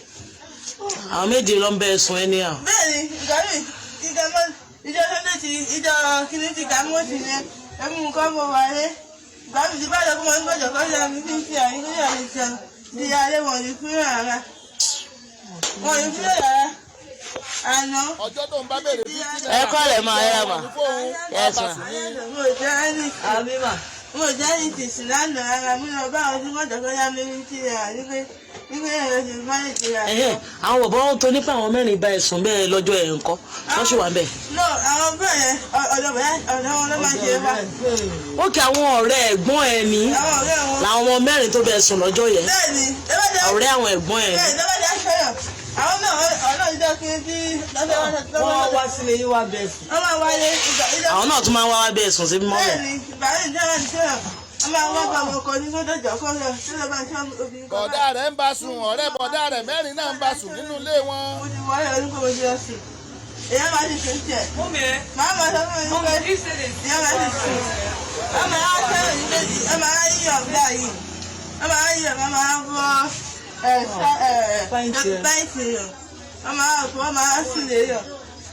Àwọn méjì ló ń bẹ́ẹ̀ sùn ẹni à. Bẹ́ẹ̀ni, ìgbà mi ìgbà mọ́ ìjọ Sunday ti ìjọ kìíní ti kà mọ́ sí yẹn, ẹ̀mú nǹkan mọ̀ wáyé. Ìgbà mi ti bá lọ fún wọn gbọ́dọ̀ kọ́ sí àmì tí ń ṣe àyíkó yà lè jẹun. Di alẹ́ wọn ní kúrò rárá. Wọn ní kúrò rárá. Àná. Ọjọ́ tó ń bá béèrè 50 naira. Ẹ kọ́ lẹ̀ máa ẹ rà mà. Wọ́n ní fóun, Yes, wọ́n bá ma. sùn ní. Mo jẹ́ ẹni Àmì mà. mo jẹ́ ní tìsí lánàá rárá, mo lọ bá àwọn tí wọ́n dọ̀kọ́ yá mi ní tí rà nígbà ẹ̀rọ ti má lè ti rà. Ẹ̀hẹ́n, àwọn bàbá wọn tó nípa àwọn mẹ́rin bá ẹ sùn bẹ́ẹ̀ lọ́jọ́ ẹ̀ ńkọ́, wọ́n sì wà ń bẹ̀? No, àwọn bẹ́ẹ̀ yẹn, ọ̀dọ̀ bẹ́ẹ̀, ọ̀dọ̀ wọn ló máa ṣe wá. Ó kí àwọn ọ̀rẹ́ ẹ̀gbọ́n ẹ ní Àwọn ọ̀rẹ́ wọn. làwọn ọmọ mẹ́rin tó bẹ́ẹ̀ sùn lọ́jọ́ yẹn. Bẹ́ẹ̀ni, ẹ bá jẹ́ Ọ̀rẹ́ àwọn ẹ̀gbọ́n ẹ ní. Bẹ́ẹ̀ ló bá jẹ́ aṣọ́yọ̀. Àwọn náà ọ̀nà ìjọ kiri tí Wọ́n wá sílé yín wá bẹ̀ sùn. wọ́n máa wáyé ìgbà ìjọ. Àwọn náà tún máa ń wá wá bẹ́ẹ̀ sùn sí mọ́lẹ̀. Bẹ́ẹ̀ni, ìgbà yìí jẹ́ láti ṣọ́yọ̀. Wọ́n máa wá bá ọmọ kan ní sọ́dọ̀jọ́ kọ́ lọ sí lọ́ba ṣọ́ obìnrin kan. Bọ̀dá rẹ̀ ń bá sùn, ọ̀rẹ́ bọ̀dá rẹ̀ mẹ́rin náà ń bá sùn nínú ilé wọn. Mo ti wáyé orúkọ mo ti lọ sùn. Èèyàn máa ti sùn tiẹ̀. Mummy ẹ. Màá máa sọ fún mi pé èèyàn máa ti sùn. Wọ́n máa sọ̀rọ̀ ní méjì, wọ́n máa yíyọ̀ báyìí. Wọ́n máa yíyọ̀, wọ́n máa bọ́ ẹ̀ Pàǹtì ẹ̀. pàǹtì yọ̀. Wọ́n máa bọ́, wọ́n máa sùn lé yọ̀.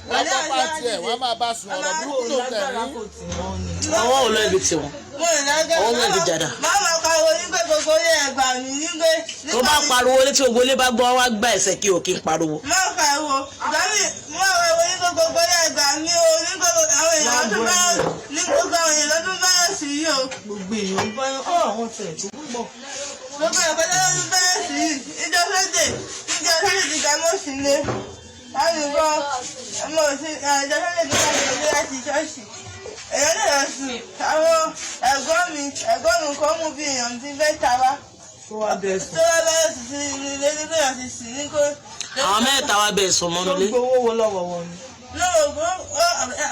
Wọ́n bá pàǹtí ẹ̀, wọ́n máa bá sùn, ọ̀rọ̀ burúkú tó Lágbára tẹ̀rín. kò tì wọ́n ni. Ọwọ́ ò lọ ibi tiwọn. Mo rìn lágbára. Ọwọ́ wọn fi jàdà. Màá máa pariwo nígbà gbogbo ilé ẹ̀gbà mi nígbà. Tó bá pariwo létí gbogbo ilé bá gbọ́, wá gbá ẹsẹ̀ kí òkè ń pariwo. Máa pariwo ìgbà mi, máa pariwo nígbà gbogbo ilé ẹ̀gbà mi o, nígbà àwọn èèyàn lọ́dún bá ní gbogbo àwọn èèyàn lọ́dún bá sí yìí o. Gbogbo èèyàn bá ọ̀ àwọn tẹ̀ tó pọ̀. Gbogbo ẹ̀kọ́ lọ́dún bá sí yìí. Ìjọ Sunday, ìjọ Sunday ti ga mọ́ sí ilé. Láti gbọ́, mo sí ìjọ Sunday ti ga mọ́ sí láti ṣọ́ọ̀ṣì. Èèyàn lè lọ sùn. Àwọn ẹ̀gbọ́n mi kan mú bí èèyàn ti mẹ́ta wá. Tó wá bẹ̀ sùn. Tó wá bẹ́ẹ̀ sùn sí inú ilé nígbà yẹn ti sùn ní kó. Àwọn mẹ́ta wá bẹ́ẹ̀ sùn mọ́nú Tó ilé. gbowó wo lọ́wọ́ wọn ni? Lóògùn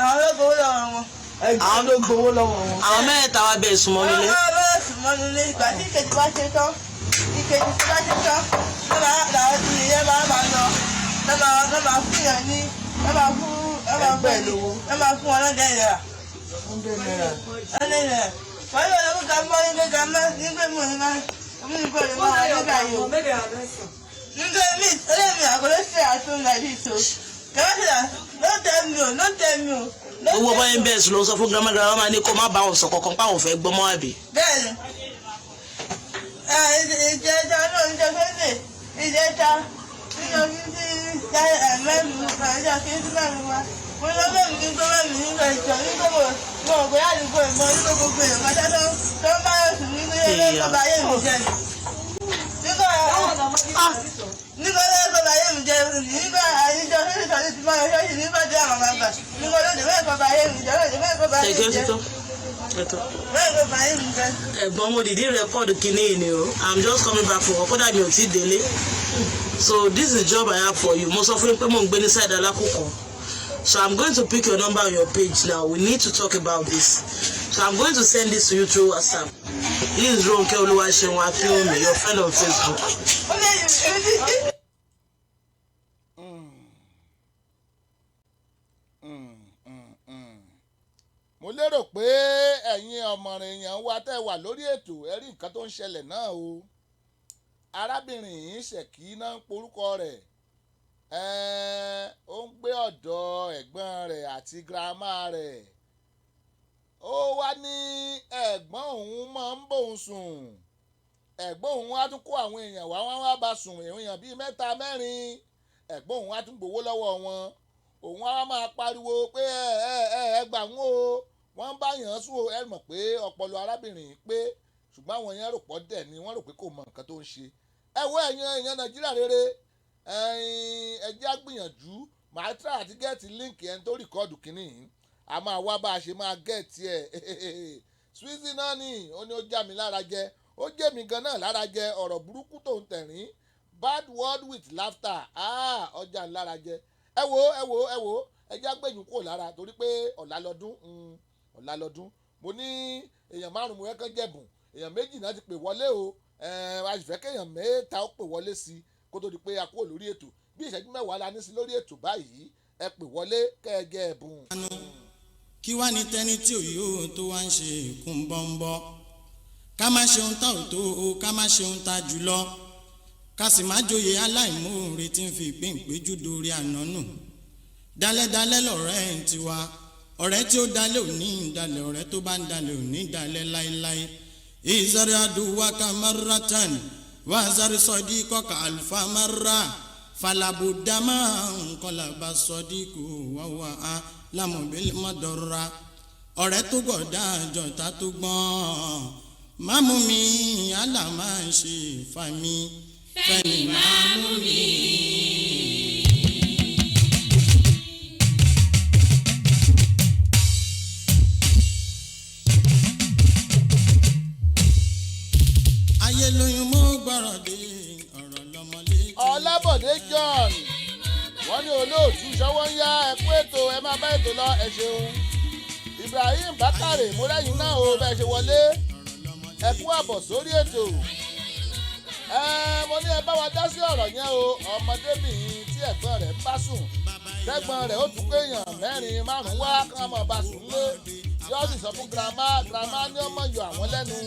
àwọn ológun lọ́wọ́ wọn. Ẹ̀gbọ́n ló gbowó lọ́wọ́ wọn. Àwọn mẹ́ta wá bẹ́ẹ̀ sùn mọ́nú ilé. Wọ́n bá sùn mọ́nú ilé. Ìgbà tí ìkejì bá ṣe tán, ìkejì tó bá ṣe tán, lọ́ máa làwọn ìyẹn máa máa lọ, lọ́ máa fún yàn ní, lọ́ máa fún lọ́ máa fún Ẹgbẹ́ lówó. lọ́ máa fún wọn lọ́dẹ̀ náírà. 100 naira. Lọ́dẹ̀ náírà. Wọ́n yóò lọ fún gàmọ́ nígbè gàmọ́ nígbè mọ̀ ní máa mú ní kò lè máa wà nígbà yìí o. Nígbà mi, ọlẹ́ mi àkọlé ṣe àtún like this o. Grandma say that, no tell me o, no tell me o. No Gbogbo tell báyìí me o. bẹ́ẹ̀ sùn ló sọ fún grandma, grandma máa ní kó má bá òun sọ kankan páwọn fẹ́ gbọ́ mọ́, àbí? Bẹ́ẹ̀ni. Ìjẹta náà ń jẹ Sunday. Ìjẹta nínú títí mẹ́rin ìjọ kí n tún mẹ́rin wá. Mo lọ mẹ́rin kí n tó mẹ́rin nígbà ìjọ nígbà mo mo rò pé àdúgbò ìmọ̀ nígbà gbogbo èèyàn pátá tó ń bá yọ̀ sùn nínú ilé ẹ̀kọ́ bá yé mi jẹ ni. Nígbà nígbà lẹ́kọ̀ọ́ bá yé mi jẹ nígbà àyíjọ sórí ìsọ̀rí ti máa yọ ṣọ́ọ̀ṣì nígbà tí àwọn bàbá nígbà lóde mẹ́ẹ̀kọ́ bá yé mi jẹ lóde mẹ́ẹ̀kọ́ bá yé Ṣèké mi jẹ tó tó. mẹ́ẹ̀kọ́ bá yé mi jẹ. Ẹ̀gbọ́n, mo dìde record kinní yìí ni o. I'm just coming back from work, kódà mi ò tí ì délé. So this is job I have for you. Mo sọ fún yín pé mò ń gbé ní side Alákùkọ, so I'm going to pick your number on your page now. We need to talk about this, so I'm going to send this to you through WhatsApp. This is Ronke Oluwaseun Akinwumi, your friend on Facebook. Ó lè yí. Mo lérò pé ẹ̀yin ọ̀mọ̀ràn èèyàn wa tẹ́ wà lórí ètò, ẹ rí nǹkan tó ń ṣẹlẹ̀ náà o. Arábìnrin yìí, Ṣèkí náà ń porúkọ rẹ̀. Ó ń gbé ọ̀dọ̀ ẹ̀gbọ́n rẹ̀ àti girama rẹ̀. Ó wá ní ẹ̀gbọ́n òun máa ń bóun sùn, ẹ̀gbọ́n òun á tún kó àwọn èèyàn wá, wọ́n wá bá sùn, èèyàn bíi mẹ́ta mẹ́rin. Ẹ̀gbọ́n òun á tún gbowó lọ́wọ́ wọn. Òun á máa pariwo pé ẹ ẹ ẹ ẹ gbà wọ́n o, wọ́n ń bá yàn án sùn o. Ẹ mọ̀ pé ọpọlọ arábìnrin yìí pé, ṣùgbọ́n àwọn yẹn rò pọ̀ dẹ̀ ni wọ́n rò pé kò mọ nǹkan tó ń ṣe. Ẹ wo, ẹ̀yin èèyàn Nàìjíríà rere, ẹ̀yin ẹ jẹ́ á gbìyànjú. Màá try àti get link ẹni tó record kínní yìí. A máa wá bá a ṣe máa get ẹ̀. Swizzy náà ni ó ní ó já mi lára jẹ, ó jẹ́ mi gan náà lára jẹ. Ọ̀rọ̀ burúkú tó ń tẹ̀rín, bad word with laughter, ah, ọjà ńlára jẹ. Ẹ wo, ẹ wo, ẹ wo, ẹ jẹ́ àgbẹ̀yìn kúrò lára torí pé ọ̀la lọ́dún, ọ̀la lọ́dún. Mo ní èèyàn márùn-ún mo fẹ́ kán jẹ̀bùn. Èèyàn méjì náà ti pè wọlé o. A sì fẹ́ kéèyàn mẹ́ta ó pè wọlé sí i kó tó di pé a kúrò lórí ètò. Bí ìṣẹ́jú 10 la ní sí lórí ètò báyìí. Ẹ pè wọlé kẹ́ ẹ jẹ ẹ̀bùn. Kí wá ní tẹni tí ò yóò tó wá ń ṣe ìkún bọ́ńbọ́? Ká má ṣe ohun tá ò tó o, ká má ṣe ohun tá jùlọ, ká sì má joyè aláìmoore tí ń fi ìpín ìpéjú dorí àná nù. Dálẹ́dálẹ́ lọ̀rẹ́ ẹ̀ ń tiwa. Ọ̀rẹ́ tí ó dalẹ̀ òní ń dalẹ̀, ọ̀rẹ́ tó bá ń dalẹ̀ òní dalẹ̀ láéláé. Ìzọrí adùwákà maratan wàzàrí sọdí kọkà àlùfáà mara falabudama nkọlaba sọdí kò wáwá a lámọ̀bílẹ̀ mọ́dọ̀ra. Ọ̀rẹ́ tó gọ̀dá àjọta tó gbọ́n má mú mi, àlà máa ń ṣe fà mí fẹ́ni má mú mi. Ayé lóyún mọ́ gbọ́rọ̀ dé ọ̀rọ̀ lọ́mọlé. Ọlábọ̀dé John, wọ́n ní olóòtú ṣọwọ́ ń yá, ẹ kú ètò, ẹ máa bá ètò lọ, ẹ ṣeun. Ibrahim Bakare, múrẹ́yìn náà o, bẹ́ẹ̀ ṣe wọlé, ẹ kú àbọ̀ sórí ètò. Ẹ mo ní ẹ bá wa dá sí ọ̀rọ̀ yẹn o. Ọmọdébìnrin tí ẹ̀gbọ́n rẹ̀ ń bá sùn, tẹ́gbọ́n rẹ̀ ó tún pé èèyàn mẹ́rin márùn-ún wá kí wọ́n máa bá sùn lé, yóò sì sọ fún girama, girama ní ọmọ yọ àwọn lẹ́nu.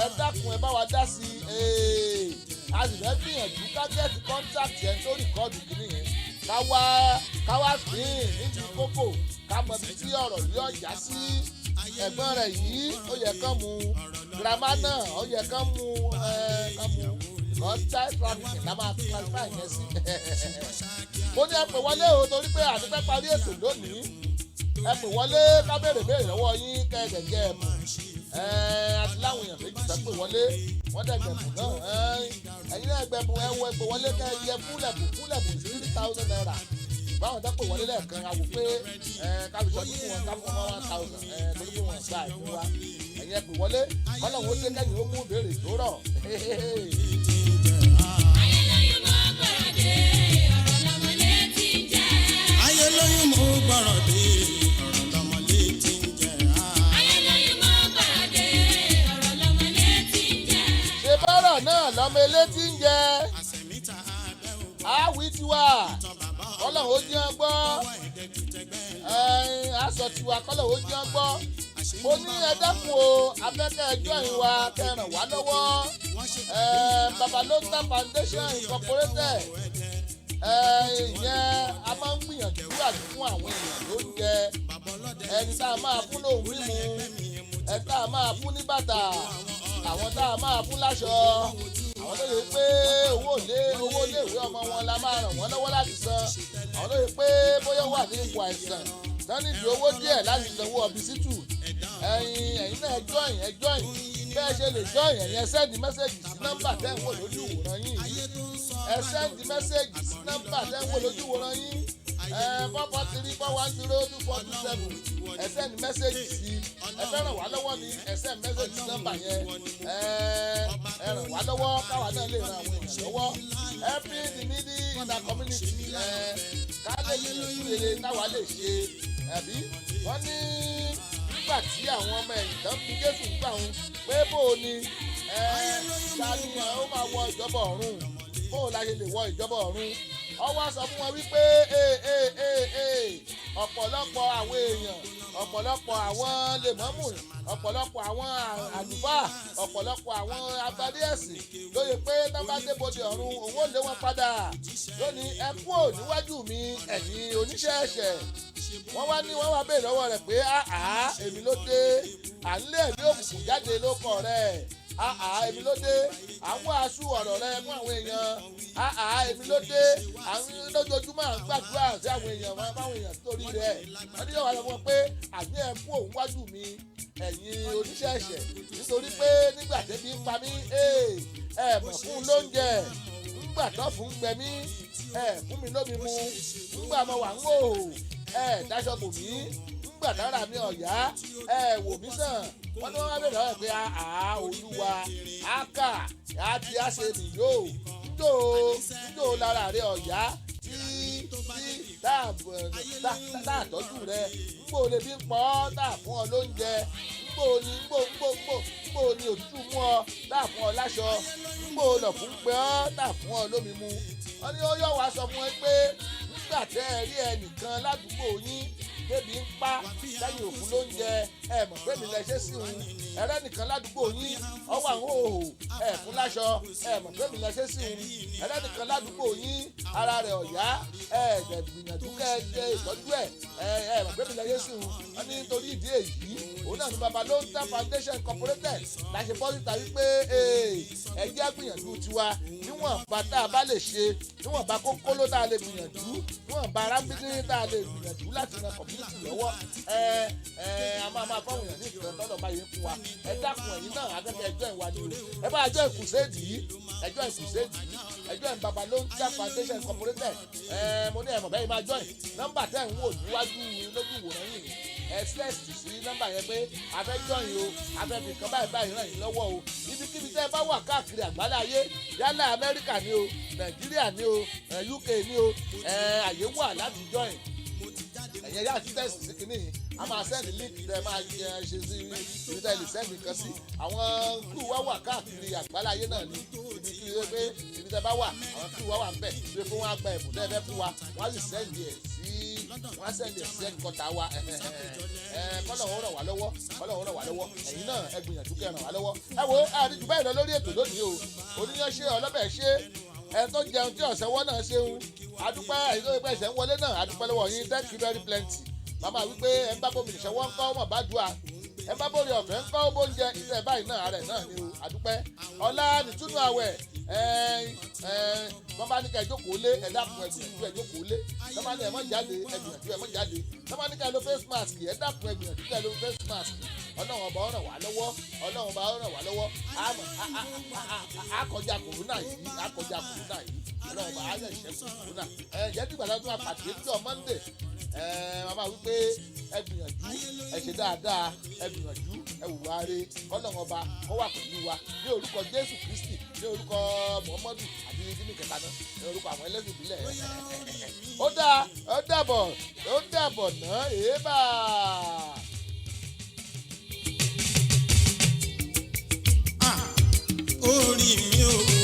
Ẹ dákun, ẹ bá wa dá sí i. A sì fẹ́ gbìyànjú ká get contact ẹ̀ tó record kìíní yẹn, ká wá sí níbi kókò, ká mọ ibi tí ọ̀rọ̀ yóò já sí. Ẹ̀gbọ́n rẹ̀ yìí, ó yẹ kán mú. Girama náà, ó yẹ kán mú. Ẹ kán mú because child trafficking la máa classify yẹn sí. Mo ní ẹ pè wọlé o torí pé àti fẹ́ parí ètò lónìí. Ẹ pè wọlé ká béèrè béèrè lọ́wọ́ yín kẹ́ẹ̀dẹ̀ jẹ́ ẹ̀bùn. Ẹ àti láwọn èèyàn méjì tó pè wọlé, wọ́n dẹ̀ gbẹ̀bùn náà. Ẹ̀yin náà gbẹ̀bùn. Ẹ wọ, ẹ pè wọlé kẹ́ ẹ jẹ fúlẹ̀bù fúlẹ̀bù ₦3,000. Báwọn tó pè wọlé lẹ́ẹ̀kan, a wò pé ẹ káfí sọdún fún wọn, ká fún wọn 1,000 ẹ torí pé wọn gbà ìfún wa. Ẹ̀yin ẹ pè wọlé, kọ́lọ́hún ó dé kẹ́yìn ó mú ìbéèrè tó rọ̀. Ayé lóyún mọ́ gbọ́rọ̀ dé ọ̀rọ̀ lọ́mọlé tí ń jẹ́. Ayé lóyún mọ́ gbọ́rọ̀ dé ọ̀rọ̀ lọ́mọlé tí ń jẹ́. Ayé lóyún mọ́ gbọ́rọ̀ dé ọ̀rọ̀ lọ́mọlé tí ń jẹ́. Ṣe bọ́rọ̀ náà lọ́mọ elétí ń jẹ? Àṣẹ̀míta abẹ́ òbọ̀ Àwí tiwa, tán bàbá kọ́lọ́hún ó jẹ́ gbọ́. ọwọ́ ẹ̀ẹ́dẹ́gbẹ̀tẹ̀gbẹ́. Ẹ̀yin aṣọ tiwa, kọ́lọ́hún ó jẹ́ gbọ́. Mo ní ẹ dẹ́kun o, afẹ́kẹ́ ẹjọ́ yín wa kẹ́ ràn wá lọ́wọ́. Wọ́n Babalota Foundation Incorporated. Ìyẹn a máa ń gbìyànjú àti fún àwọn èèyàn lóúnjẹ, ẹni tá a máa fún lóhùn mímu, ẹni tá a máa fún ní bàtà, àwọn tá a máa fún láṣọ, àwọn tó yẹ pé owó iléèwé ọmọ wọn la máa ràn wọ́n lọ́wọ́ láti san, àwọn tó yẹ pé bóyá wà ní ipò àìsàn tán nídìí owó díẹ̀ láti sanwó ọbísítù. Ẹ̀yin náà ẹ join, ẹ join. Bẹ́ẹ̀ ṣe lè join, ẹ̀yin ẹ send message sí nọ́mbà tẹ́ ń wò lójú ìwòran yín. Ẹ send message sí nọ́mbà tẹ́ ń wò lójú ìwòran yín, 443-410-2427. Ẹ send message sí. Ẹ fẹ́ ràn wá lọ́wọ́ ni, ẹ send message sí nọ́mbà yẹn. Ẹ ràn wá lọ́wọ́ káwa náà lè ran àwọn èèyàn lọ́wọ́. Helping the needy in our community, ká lè gbìyànjú rere táwa lè ṣe. Ẹ̀bí wọ́n ní nígbà tí àwọn ọmọ ẹ̀yìn kan fi Jésù gbà wọn pé bó o ní ẹ ta ni ó máa wọ ìjọba ọ̀run, bó o la ṣe lè wọ ìjọba ọ̀run, ó wá sọ fún wọn wípé ọ̀pọ̀lọpọ̀ àwọn èèyàn, ọ̀pọ̀lọpọ̀ àwọn lèmọ́mù, ọ̀pọ̀lọpọ̀ àwọn àlùfáà, ọ̀pọ̀lọpọ̀ àwọn adarí ẹ̀sìn ló yẹ pé tán bá dé bodè ọ̀run, òun ò lé wọn padà lónìí. Ẹ kúrò níwájú mi, ẹ̀yin oníṣẹ́ ẹ̀ṣẹ̀. Wọ́n wá ní wọ́n wá béèrè lọ́wọ́ rẹ̀ pé àá, èmi ló dé à ń lé ẹ̀mí òkùnkùn jáde lóko rẹ̀? Àá, èmi ló dé à ń wàásù ọ̀rọ̀ rẹ fún àwọn èèyàn? Àá, èmi ló dé à ń lójoojúmọ́ à ń gbàdúrà sí àwọn èèyàn wọn fáwọn èèyàn torí rẹ̀? Wọ́n ní yóò wá sọ fún wọn pé àní ẹ kú òun wájú mi, ẹ̀yin oníṣẹ́ ẹ̀ṣẹ̀, nítorí pé nígbà tẹ́bí ń pa mí, ẹ mọ̀ fún un lóúnjẹ, ńgbà tó fún un gbẹ mí, ẹ fún mi lómi mu, ńgbà mo wà ń wò, ẹ dáṣọ bò mí, ńgbà tára mi ọ̀yá, ẹ wò mí sàn. Wọ́n ní wọ́n wá bèèrè lọ́wọ́ ẹ̀ pé àá, Olúwa, ákà àti àṣemì yóò ńjò lára rẹ ọ̀yá tí tí tá a tọ́jú rẹ, ńgbò lè bí ń pọ́ tá a fún ọ lóúnjẹ, ńgbò ní ńgbò ńgbò ńgbò ńgbò ní òtútù mú ọ tá a fún ọ láṣọ, ńgbò lọ̀ fún pé ọ tá a fún ọ lómi mu. Wọ́n ní ó yọ̀ wá sọ fún ẹ pé nígbà tẹ́ ẹ rí ẹnìkan ládùúgbò yín débi ń pa lẹ́yìn òkú lóúnjẹ, ẹ mọ̀ pé mi lẹ ṣe sí òun. Ẹrẹ́ nìkan ládùúgbò yín ọwọ́ àwọn òhò, ẹ fún láṣọ, ẹ mọ̀ pé mi lẹ ṣe sí òun. Ẹrẹ́ nìkan ládùúgbò yín ara rẹ̀ ọ̀yá, ẹ dẹ̀ gbìyànjú kẹ́ ẹ ṣe ìtọ́jú ẹ, ẹ mọ̀ pé mi lẹ ṣe sí òun. Wọ́n ní nítorí ìdí èyí òun náà ní Babalota Foundation Incorporated la ṣe bọ́ síta wípé ẹ jẹ́ gbìyànjú tiwa níwọ̀nba tá a bá lè ṣe, níwọ̀nba kókóló tá a lè gbìyànjú, níwọ̀nba arábídé tá a lè gbìyànjú láti ran community lọ́wọ́. Ẹ ẹ a máa fáwọn èèyàn ní ìtàn tọ́lọ̀ báyìí fún wa. Ẹ dákun, ẹ̀yin náà akẹ́kọ̀ọ́ ẹjọ́ ìwà ni o. Ẹ bá ẹjọ́ ìkùsẹ́ẹ̀dì yìí, ẹjọ́ ìkùsẹ́ẹ̀dì yìí, ẹjọ́ Babalota Foundation Incorporated. Ẹ mo ní ẹ̀mọ̀ bẹ́ẹ̀ máa join nọ́mbà tẹ́ ń wò níwájú lójú ìwòran yìí. Ẹ sẹ́ẹ̀sì sí nọ́mbà yẹn pé a fẹ́ join o, a fẹ́ fi nǹkan báyìí báyìí ràn yín lọ́wọ́ o. Ibikíbi tẹ́ ẹ bá wà káàkiri àgbálá ayé, yálà Amẹ́ríkà ni o, Nàìjíríà ni o, UK ni o, àyè wà láti join. Ẹ̀yẹ yá ti tẹ̀sí sí kínní yìí, a máa send link tẹ máa ṣe sí ibi tẹ́ lè send nǹkan sí. Àwọn crew wa wà káàkiri àgbálá ayé náà ni ibi kí ló pé ibi tẹ́ bá wà, àwọn crew wa wà ń bẹ̀ pé fún wọn gba ẹ̀bùn tẹ́ fẹ́ fún wa, wọ́n á sì send ẹ̀ sí, wọ́n á send ẹ̀ sí ẹ̀kọ́ta wa. Kọ́lọ̀ ń ràn wá lọ́wọ́, kọ́lọ̀ ń ràn wá lọ́wọ́. Ẹ̀yin náà ẹ gbìyànjú kẹ́ ràn wá lọ́wọ́. Ẹ wo àdìjú báyìí lọ lórí ètò lónìí o. Oníyàn ṣe, ọlọ́bẹ̀ ṣe, ẹ tó jẹun tí ọ̀sẹ̀ wọ́n náà ṣeun, adúpẹ́. Ẹ̀yin tó pẹ́ ṣẹ̀ ń wọlé náà, adúpẹ́ lọ́wọ́ yín. Thank you very plenty. Màmá wípé ẹ ń bá bómi ìṣẹ́wọ́ ń kọ́ ọmọ bá dùà, ẹ bá bóri ọ̀fẹ́ ń kọ́ bóúnjẹ ìṣe báyìí náà ààrẹ náà ni o. Adúpẹ́. Ọlá nìtúnú àwẹ̀, wọ́n bá ní ká ẹ jókòó lé, ẹ dákun, ẹ gbìyànjú ẹ jókòó lé. Wọ́n bá ní ẹ má jáde, ẹ gbìyànjú ẹ má jáde. Wọ́n bá ní ká ẹ lo face mask, ẹ dákun, ẹ gbìyànjú ká ẹ lo face mask. Ọlọ́run ọba ó ràn wá lọ́wọ́, Ọlọ́run ọba ó ràn wá lọ́wọ́. Á kọjá kòrónà yìí, á kọjá kòrónà yìí. Ọlọ́run ọba á lè ṣẹ́gun kòrónà. Ẹ jẹ́ dìgbà tó máa pàdé jọ Monday. Ẹ màmá wípé ẹ gbìyànjú ẹ ṣe dáadáa, ẹ gbìyànjú ẹ wùwà re. Ọlọ́run ọba kó wà pẹ̀lú wa ní orúkọ Jésù Kristi, ní orúkọ Muhammadu àti kíní kẹta náà, ní orúkọ àwọn ẹlẹ́sìn ìbílẹ̀. Ó dáa, ó dàbọ̀, ó dàbọ̀ náà, èébà. Orí mi ò.